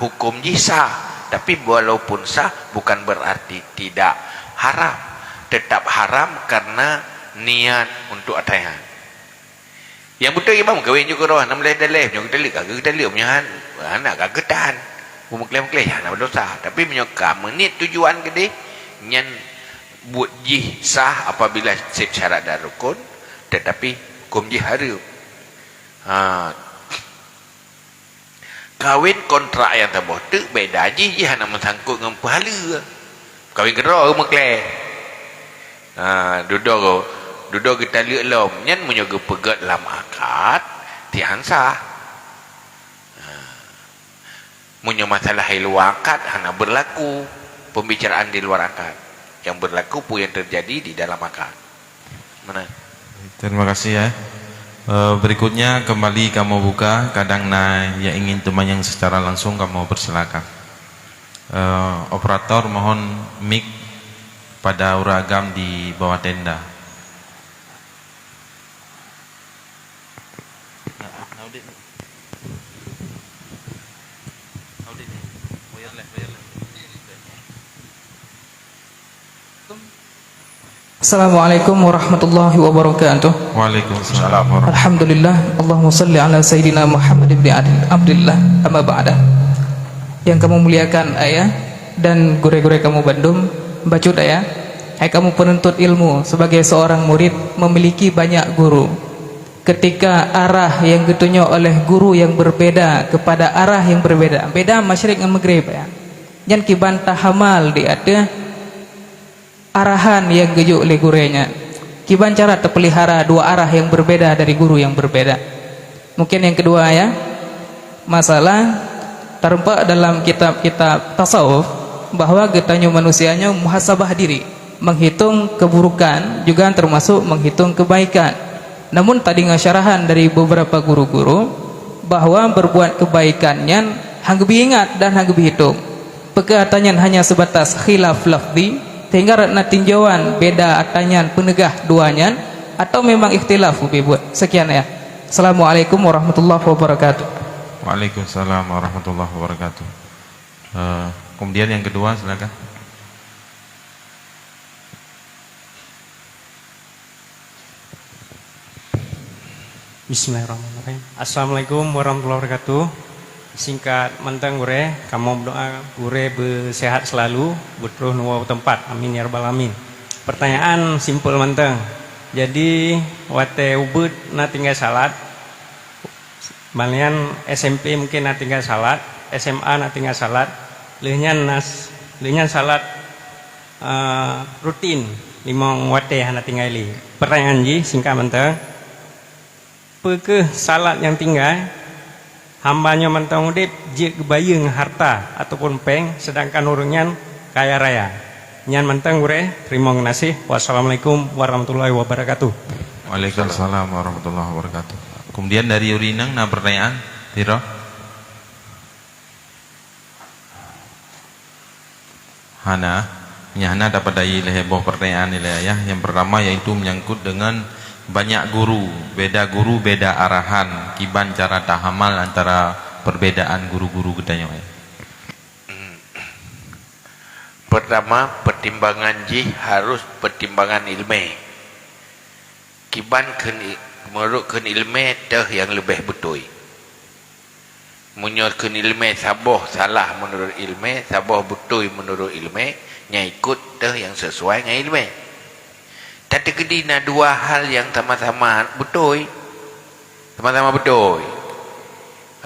hukum jih sah. Tapi walaupun sah, bukan berarti tidak haram. Tetap haram karena niat untuk atra nyan. Nyang beutôi iban meukawen ju keudroe, hana meuleh daleh, meunyoe geutaleuek ka geutaleuek, meunyoe han-, hana ka geutan. Meumeukleh-meukleh, hana dosa. Tapi meunyoe ka meuniet tujuan keudeh, nyan buet jih sah apabila seb syarat dan rukun, tetapi hukum jih hareuem. Ha. Kawin kontrak nyang saboh teuk beda jih, jih hana meusangkot ngon peuhaleue. Kawin keudroe meukleh. Ha, dudoe, dudoe geutaleuek lom. Nyan meunyoe geupeugét lam akad, tihan sah. Ha. Meunyoe masalah di luwa akad, hana berlaku pembicaraan di luar akad. Yang berlaku peue yang terjadi di dalam akad. Mana? Terima kasih, ya. Eh, berikutnya kembali kamoe buka, kadang na yang ingin teumanyong secara langsung kamoe persilakan. Eh, operator mohon mic pada ureuëng agam di bawah tenda. Assalamualaikum warahmatullahi wabarakatuh. Waalaikumsalam warahmatullahi. Alhamdulillah. Allahumma salli ala Sayyidina Muhammad ibn Abdillah. Amma ba'da. Yang kamoe muliakan ayah dan gurée-gurée kamoe bandum, bacut ayah. Hai kamoe penuntut ilmu, sebagai seorang murid memiliki banyak guru. Ketika arah yang geutunyok oleh guru yang berbeda kepada arah yang berbeda, beda masyrik ngon maghrib, ya. Nyan kiban tahamal di ateueh arahan yang geujok lé gurée nyan. Kiban cara teupeulihara dua arah yang berbeda dari guru yang berbeda. Mungkin yang kedua ya, masalah terempat dalam kitab-kitab tasawuf bahwa geutanyoe manusia nyoe muhasabah diri, menghitung keburukan juga termasuk menghitung kebaikan. Namun tadi ngon syarahan dari beberapa guru-guru bahwa berbuat kebaikan nyan hang geubi ingat dan hang geubi hitung. Peukeuh ata nyan hanya sebatas khilaf lafzi, sehingga rot na tinjauan beda ata nyan peuneugah dua nyan, atau memang ikhtilaf ubé buet? Sekian ya. Assalamualaikum warahmatullahi wabarakatuh. Waalaikumsalam warahmatullahi wabarakatuh. Eh, kemudian yang kedua, silakan. Bismillahirrahmanirrahim. Assalamualaikum warahmatullahi wabarakatuh. Singkat mantong gurée, kamoe meudoa gurée beusehat seulalu, beutroh neuwoe teumpat. Amin ya rabbal alamin. Pertanyaan simpel mantong. Jadi watée ubeut na tinggai salat, malian S M P mungkin na tinggai salat, S M A na tinggai salat, lheueh nyan nas, lheueh nyan salat eh, rutin limong watée hana tinggai lé. Pertanyaan jih singkat mantong, peu kheueh salat nyang tinggai? Hamba nyoe mantong udeb jeuet geubayeue ngon harta ataupun péng, seudangkan ureuëng nyan kaya raya. Nyan mantong gurée, teurimong geunaséh. Wassalamualaikum warahmatullahi wabarakatuh. Waalaikumsalam warahmatullahi wabarakatuh. Kemudian dari ureuëng inong na pertanyaan? Tiro? Hana. Nyan hana dapat dari lhée boh pertanyaan nilai ayah. Yang pertama yaitu menyangkut dengan banyak guru, beda guru beda arahan, kiban cara tahamal antara perbedaan guru-guru geutanyoe. Pertama, pertimbangan jih harus pertimbangan ilmé. Kiban kheun i- meunurot kheun ilmé teuh nyang leubeh beutôi. Meunyoe kheun ilmé saboh salah meunurot ilmé, saboh beutôi meunurot ilmé, nyang ikot teuh nyang sisuai ngon ilmé. Tateukeudi na dua hal nyang sama-sama beutôi, sama-sama beutôi.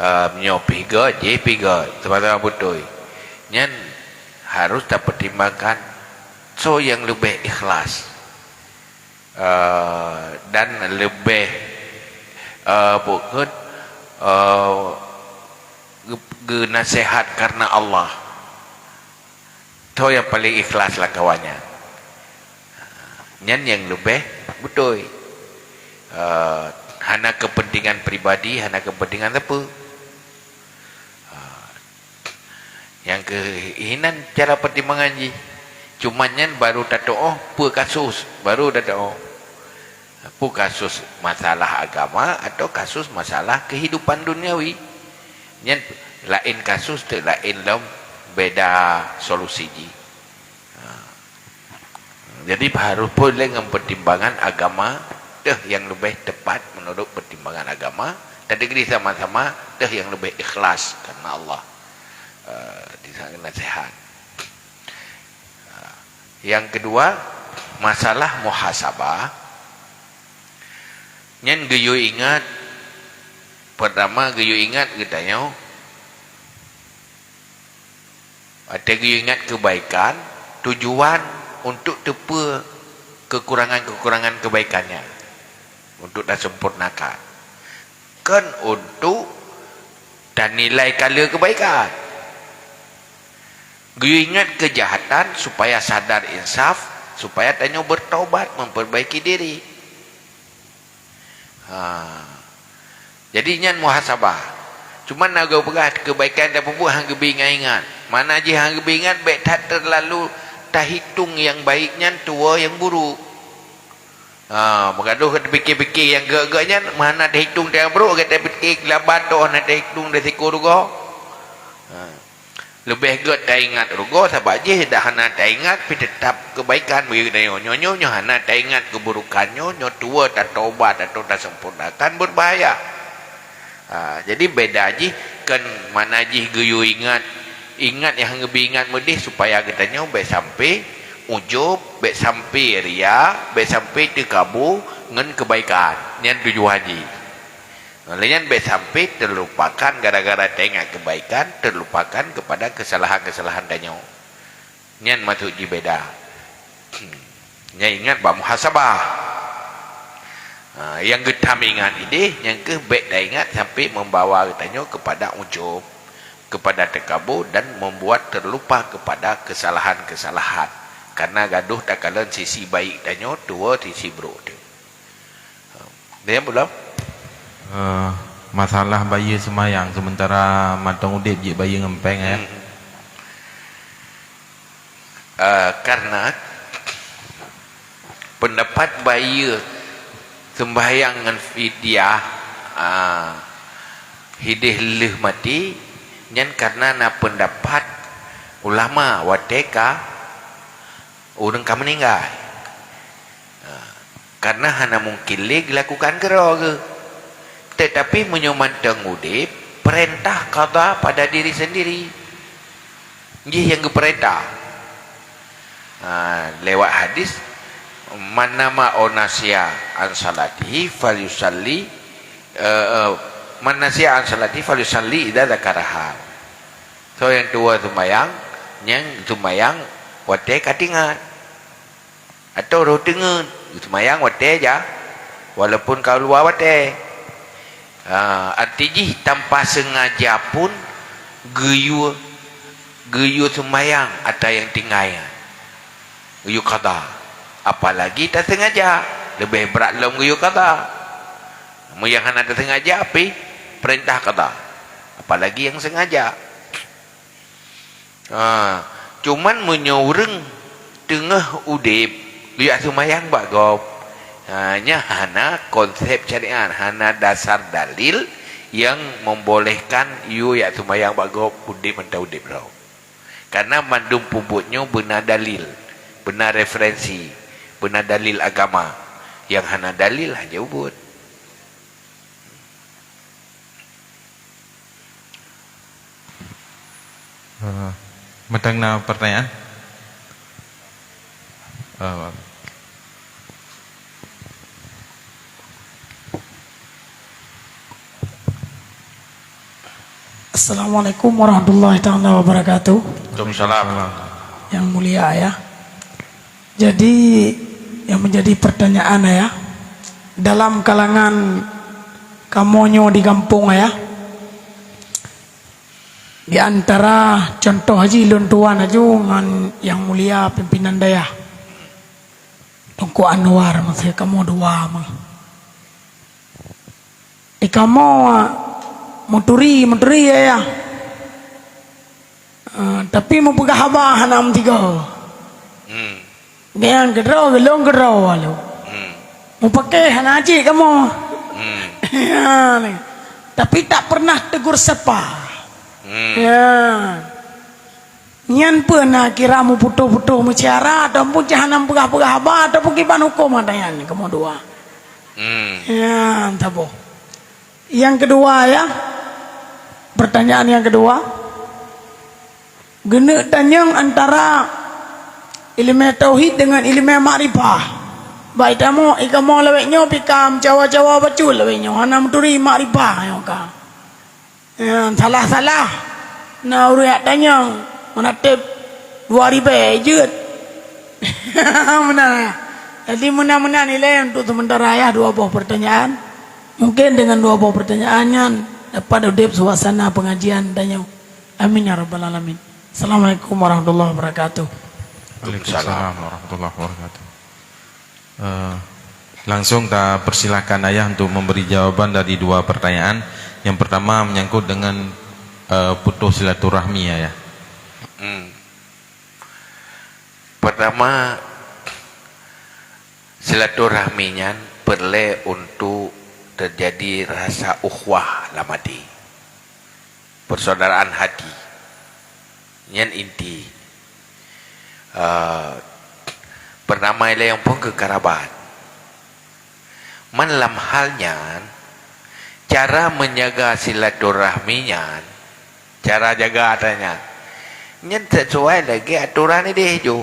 Ah, meunyoe pih göt, jih pih göt, sama-sama beutôi. Nyan harus tapertimbangkan soe nyang leubeh ikhlas. Eh, dan leubeh, eh, bukon, eh, geu- geunasehat karena Allah. Soe nyang paleng ikhlas lam kawan nyan. Nyan nyang leubeh beutôi. Eh, hana keupeuntengan pribadi, hana keupeuntengan sapeue. Nyang keu inan cara pertimbangan jih. Cuma nyan baru tato'oh peue kasus, baru tato'oh. Peue kasus masalah agama atau kasus masalah kehidupan duniawi. Nyan laén kasus teuk laén lom beda solusi jih. Ha. Jadi harus pun lé ngon pertimbangan agama teuh nyang leubeh tepat meunurot pertimbangan agama, tateukeudi sama-sama teuh nyang leubeh ikhlas karena Allah. Eh, di sana nasihat. Eh, yang kedua, masalah muhasabah. Nyan geuyue ingat, pertama geuyue ingat geutanyoe, watée geuyue ingat keubaikan, tujuan untuk teupeue keukurangan-keukurangan keubaikan nyan, untuk tasempurnakan. Kon untuk tanilai kaleue keubaikan. Geuyue ingat keujahatan supaya sadar insaf, supaya tanyoe beurtaubat, memperbaiki diri. Ha. Jadi nyan muhasabah. Cuma na geupeugah keubaikan tapeubuet han geubi ingat-ingat. Makna jih han geubi ingat bék that teulalu tahitong nyang baik nyan tuwoe nyang buruk. Ha, meugadôh ka teupike-pike nyang gét-gét nyan, meuhana tahitong nyang brôk, ka teupike laba toh hana tahitong di sikô rugoe. Ha. Leubeh gét taingat rugoe sabab jih dah hana taingat pih teutap keubaikan bagi geutanyoe. Nyoe nyoe nyoe hana taingat keuburokan nyoe, nyoe tuwoe tatobat atau tasamponakan beubahaya. Ha, jadi beda jih kan makna jih geuyue ingat, ingat nyang geubi ingat meudeh supaya geutanyoe bék sampai ujub, bék sampai ria, bék sampai teukabu ngon keubaikan. Nyan tujuan jih. Lé nyan bék sampai terlupakan gara-gara taingat keubaikan, terlupakan kepada keusalahan-keusalahan tanyoe. Nyan maksud jih beda. Nyan ingat bak muhasabah. Ha, nyang geutam ingat idéh, nyang keuh bék taingat sampai membawa geutanyoe kepada ujub, kepada takabur dan membuat terlupa kepada kesalahan-kesalahan. Karena gadoh takalon sisi baik tanyoe, tuwoe sisi buruk teuh. Ha, dan nyang belum? Eh, masalah bayeue seumayang sementara mantong udeb jeuet bayeue ngon péng, ya. Hmm. Eh, karena pendapat bayeue sembahyang ngon fidyah, ah, hidéh lheueh maté, nyan karena na pendapat ulama watée ka ureuëng ka meuninggai. Ah, karena hana mungkin lé dilakukan keudroe geuh. Tetapi meunyoe mantong udeb, perintah qadha pada diri sendiri. Jih nyang geupeurintah. Ha, lewat hadis, "Man nama au nasiya an salatihi falyusalli, eh, eh, man nasiya an salatihi falyusalli idza dzakaraha." Soe nyang tuwoe seumayang, nyang seumayang watée ka teuingat. Atawa roh teungeut, geuseumayang watée ja, walaupun ka luwa watée. Ha, arti jih tanpa sengaja pun geuyue, geuyue seumayang ata nyang tinggai nyan. Geuyue qadha. Apalagi tasengaja, leubeh brat lom geuyue qadha. Meunyo nyang hana tasengaja pih, peurintah qadha. Apalagi nyang sengaja. Ha, cuman meunyoe ureuëng teungoh udeb, geuyue seumayang bak gob, ha, nyan hana konsep syariat, hana dasar dalil nyang membolehkan yue jak seumayang bak gob udeb mantong udeb droe. Karena mandum peubuet nyoe beuna dalil, beuna referensi, beuna dalil agama. Nyang hana dalil, hana jeuet buet. Eh, mantong na pertanyaan? Eh, Assalamualaikum warahmatullahi taala wabarakatuh. Waalaikumsalam. Yang mulia, ya. Jadi, yang menjadi pertanyaan, ya, dalam kalangan kamoe nyoe di gampông, ya, di antara contoh haji lôn tuan aju ngon yang mulia pimpinan dayah, Teungku Anwar, maksud kamoe dua mah. Eh, kamoe meuturi, meuturi, ya, ya. Eh, tapi meupeugah haba hana meusigoe. Hmm. Nyan keudroe, geulong keudroe lom. Hmm. Meupaké hana cit kamoe. Hmm. Ya, ni. Tapi tak pernah tegur sapa. Hmm. Ya. Nyan peue na kira meuputôh-putôh meusyara ataupun cit hana meupeugah-peugah haba ataupun kiban huköm ata nyan kamoe dua. Hmm. Ya, saboh. Yang kedua, ya. Pertanyaan yang kedua. Geuneuk tanyong antara ileumé tauhid deungon ileumé makrifah. Baik tamu, ikamoe lawét nyoe pih ka meucawa-cawa bacut lawét nyoe, hana meuturi makrifah nyoe ka. Ya, salah-salah. Na ureuëng jak tanyong, meunatéb dua ribée jeuet. Meunan, ya. Jadi, meunan-meunan ilée untuk sementara, ya, dua boh pertanyaan. Mungkin dengan dua boh pertanyaan nyan dapat udeb suasana pengajian tanyoe. Amin ya rabbal alamin. Assalamualaikum warahmatullahi wabarakatuh. Waalaikumsalam warahmatullahi wabarakatuh. Eh, langsung ta persilakan Ayah untuk memberi jawaban dari dua pertanyaan. Yang pertama menyangkut dengan, eh, putus silaturahmi, Ayah. Hmm. Pertama, silaturahmi nyan peureulée untuk terjadi rasa ukhuwah lam até. Persaudaraan hati. Nyan inti. Eh, pertama ilée nyang phon keu karabat. Man lam hal nyan, cara menjaga silaturahmi nyan, cara jaga ata nyan, nyan sesuai lagée atoran idéh ju.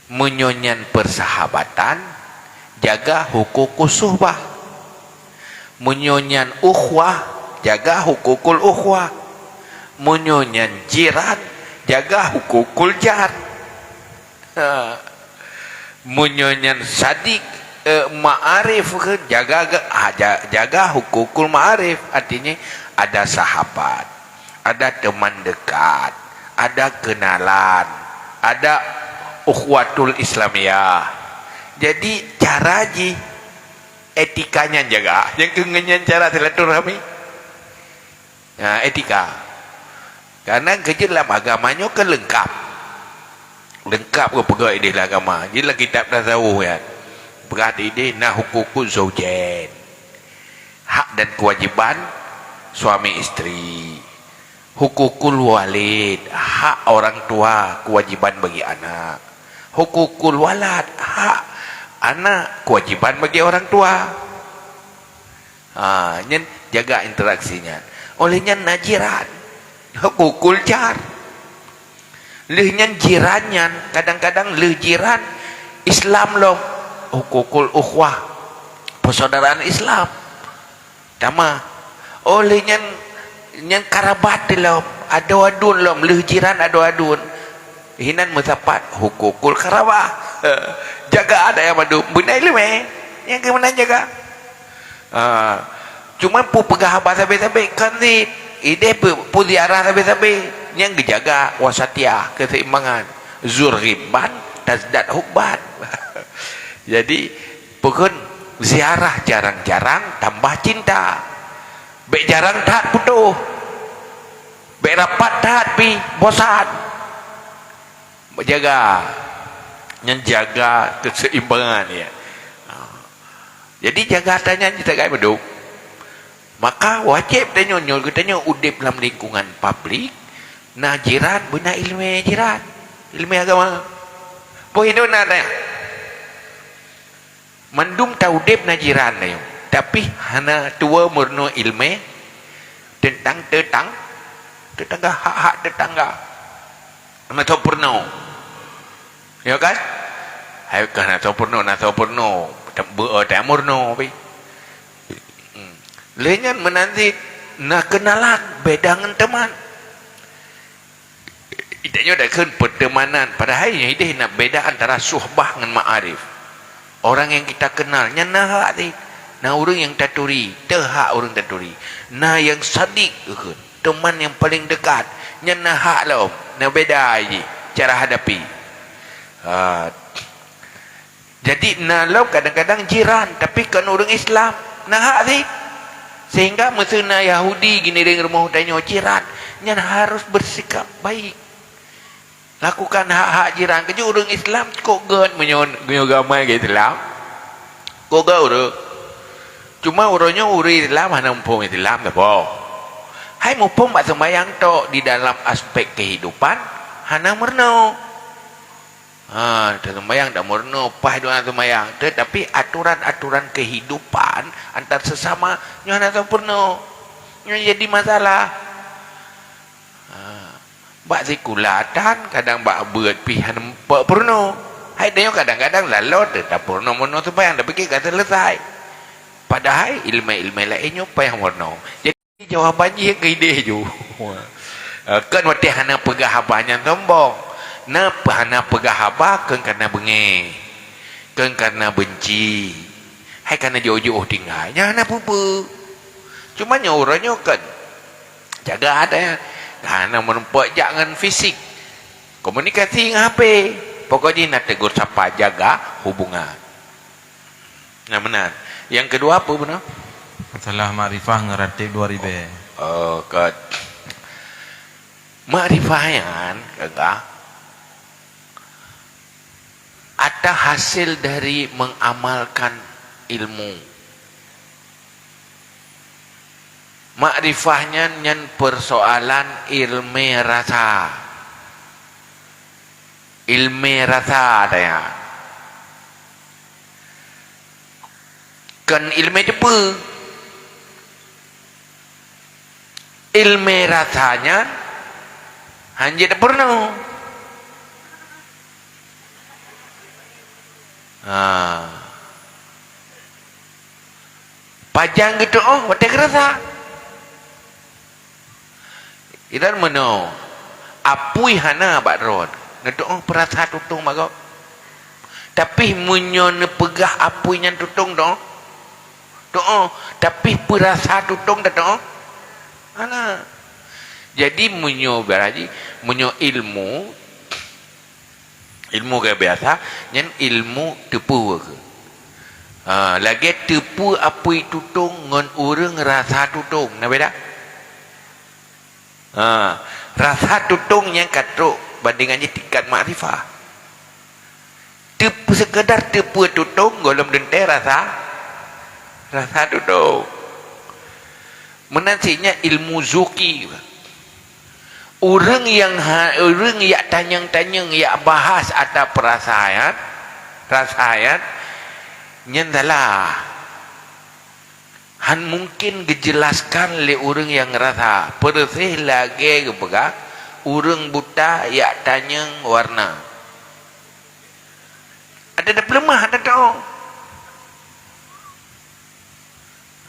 Meunyoe nyan persahabatan, jaga hukukus suhbah. Meunyoe nyan ukhuwah, jaga hukukul ukhuwah. Meunyoe nyan jiran, jaga hukukul jar. Ha. Meunyoe nyan sadik, Eh, ma'arif ke jaga ke, ah, ja-, jaga hukukul ma'arif. Artinya, ada sahabat, ada teman dekat, ada kenalan, ada ukhuwatul Islamiyah. Jadi, cara jih, etika nyan jaga. Nyang keu nyan cara silaturahmi. Ha, etika. Karena keujeuet lam agama nyoe kan leungkap. Leungkap geupeugah idéh lam agama. Jadi lam kitab tasawuf nyan, peugah idéh na hukukuz zaujain. Hak dan kewajiban suami isteri. Hukukul walid, hak orang tua, kewajiban bagi anak. Hukukul walad, hak anak, kewajiban bagi orang tua. Ha, nyan jaga interaksi nyan. Oleh nyan na jiran. Hukukul jar. Lheueh nyan jiran nyan, kadang-kadang lheueh jiran Islam lom. Hukukul ukhuwah. Persaudaraan Islam. Tamah. Oleh nyan, nyan karabat lom. Adoe aduen lom. Lheueh jiran adoe aduen. Hinan meusapat hukukul karabah. Jaga adat nyang mandum. Beuna ileumèe. Nyang keu meunan jaga. Ha. Cuma peue peugah haba sabe-sabe kan cit. Idéh peue, peue ziarah sabe-sabe. Nyang geujaga wasatiyah, keuseimbangan. Zur ghibban tazdad hubban. Jadi, peue kheun ziarah jarang-jarang tambah cinta. Bèk jarang that putôh. Bèk rapat that pih bosan. Jaga. Nyan jaga keuseimbangan, ya. Ha. Jadi, jaga ata nyan jitagai meudum. Maka, wajéb tanyoe nyoe geutanyoe udép lam lingkungan publik, na jiran, beuna ileumèe jiran, ileumèe agama. Boh inong na tanya. Mandum taudép na jiran tanyoe, tapi hana tuwoe meurunoe ileumèe teuntang teutang-, teutangga, hak-hak teutangga. Hana soe peurunoe. Ya kan? Hai, ka hana soe peurunoe, na soe peurunoe. Tem-, beu-, eh, tameurunoe pi. Hmm. Lheueh nyan meunan cit na keunalan beda ngon teman. Idéh nyoe dak kheun peuteumanan, padahai nyang idéh na beda antara suhbah ngon ma'arif. Orang nyang kita kenal, nyan na hak cit. Na ureueng nyang taturi, teuhak ureueng taturi. Na nyang sadiq, kheun, teman nyang paleng dekat, nyan na hak lom, na beda jih cara hadapi. Ha. Jadi, na lom kadang-kadang jiran, tapi kon ureueng Islam, na hak cit. Sehingga meuseu na Yahudi giniring rumoh tanyoe jiran, nyan harus bersikap baik. Lakukan hak-hak jiran. Keujeuet ureueng Islam cukôp göt meunyoe, meunyoe agama Islam. Cukôp göt ureueng. Cuma uroe nyoe ureueng Islam hana muphom Islam saboh. Hai muphom bak seumayang tok di dalam aspek kehidupan hana meurunoe. Ha, teuseumayang dak meurunoe, paih dua seumayang. Tetapi aturan-aturan kehidupan antar sesama nyoe hana meurunoe. Nyoe jadi masalah. Ha, bak sikula tan, kadang bak beuet pih hana meupeue peurunoe. Hai tanyoe kadang-kadang laloe teuh tapeurunoe-peurunoe seumayang, tapike ka seuleusai. Padahai ileumèe-ileumèe laén nyoe payah meurunoe. Jadi, jawaban jih keu idéh ju. Eh, kon watèe hana peugah haba nyan sombong. Na pe-, hana peugah haba kon kareuna beungèh. Kon kareuna beunci. Hai kareuna jiôh-jiôh tinggai. Nyan hana peue-peue. Cuma nyoe uroe nyoe kon. Jaga até. Hana meurumpok jak ngon fisik. Komunikasi ngon H P. Pokok jih na tegur sapa, jaga hubungan. Nah, meunan. Nyang keudua peue bunoe? Masalah makrifah ngon ratéb dua ribèe. Oh, kot. Makrifah nyan, keuka, ata hasil dari mengamalkan ilmu. Makrifah nyan, nyan persoalan ilmèe rasa. Ilmèe rasa tanya. Kon ilmèe teupeue. Ilmèe rasa nyan hana jeuet peurunoe. Ha. Pajan geutu'oh watèe geurasa. Inan meunoe, apui hana bak droe, neutu'oh peurasa tutong bak gob. Tapi meunyoe neupeugah apui nyan tutong, toh? Toh, tapi peurasa tutong, dak toh? Hana. Jadi meunyoe berarti, meunyoe ilmu, ilmu ka biasa, nyan ilmu teupeue keuh. Ha, lagèe teupeue apui tutong ngon ureueng rasa tutong, na beda? Ha, rasa tutong nyang ka trok bandingan jih tingkat makrifah. Teup-, sekedar teupeue tutong gohlom teuntèe rasa, rasa tutong. Meunan cit nyan ilmu zuki. Ureueng nyang ha-, ureueng yak tanyong-tanyong, yak bahas ata peurasaan, perasaan, nyan salah. Han mungken geujelaskan lé ureueng nyang rasa, peureuséh lagèe geupeugah ureueng buta yak tanyong warna. Ada, ada peuleumah, ada tahu.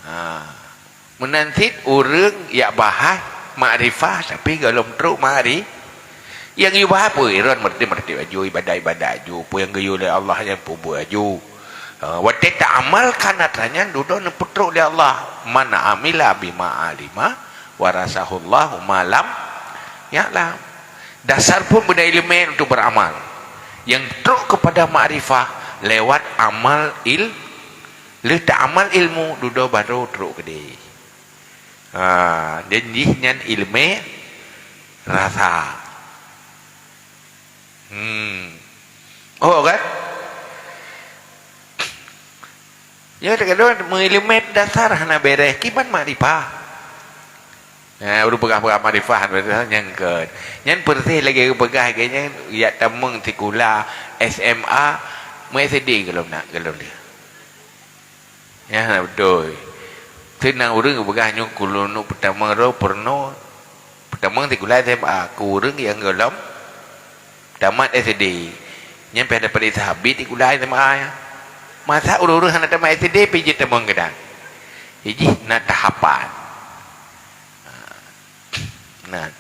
Ha. Meunan cit ureueng yak bahas makrifah tapi gohlom trok makri-, nyang geuyue bahas peue, iron meureuti-meureuti aju, ibadat-ibadat aju, peue nyang geuyue lé Allah nyan peubuet aju. Ha, watèe taamalkan atra nyan dudoe neupeutrok lé Allah, "Man amila bima alima, warasahullahu ma lam ya'lam." Dasar phôn beuda ileumèe untuk beramal. Nyang trok kepada makrifah lewat amal il-, lheueh taamal ilmu, dudoe barô trok keudéh. Ha, dan jih nyan ileumèe rasa. Hmm. Oh, kan? Ya, kadang-kadang meuileumèe dasar hana bèrèh, kiban makrifah. Ha, ureueng peugah-peugah makrifah, makrifah nyang keu. Nyan peureuséh lagèe geupeugah lagèe nyan, yak tamong sikula S M A, meu S D gohlom na, gohlom lheueh. Nyan hana beutôi. Teunang ureueng geupeugah nyoe kulôn peutamong droe peurunoe. Peutamong sikula S M A keu ureueng nyang gohlom tamat S D. Nyan pih ada padé sahabat sikula S M A nyan. Masa ureueng-ureueng hana tamat S D pih jeuet tamong keunan. Jih na tahapan. Nah.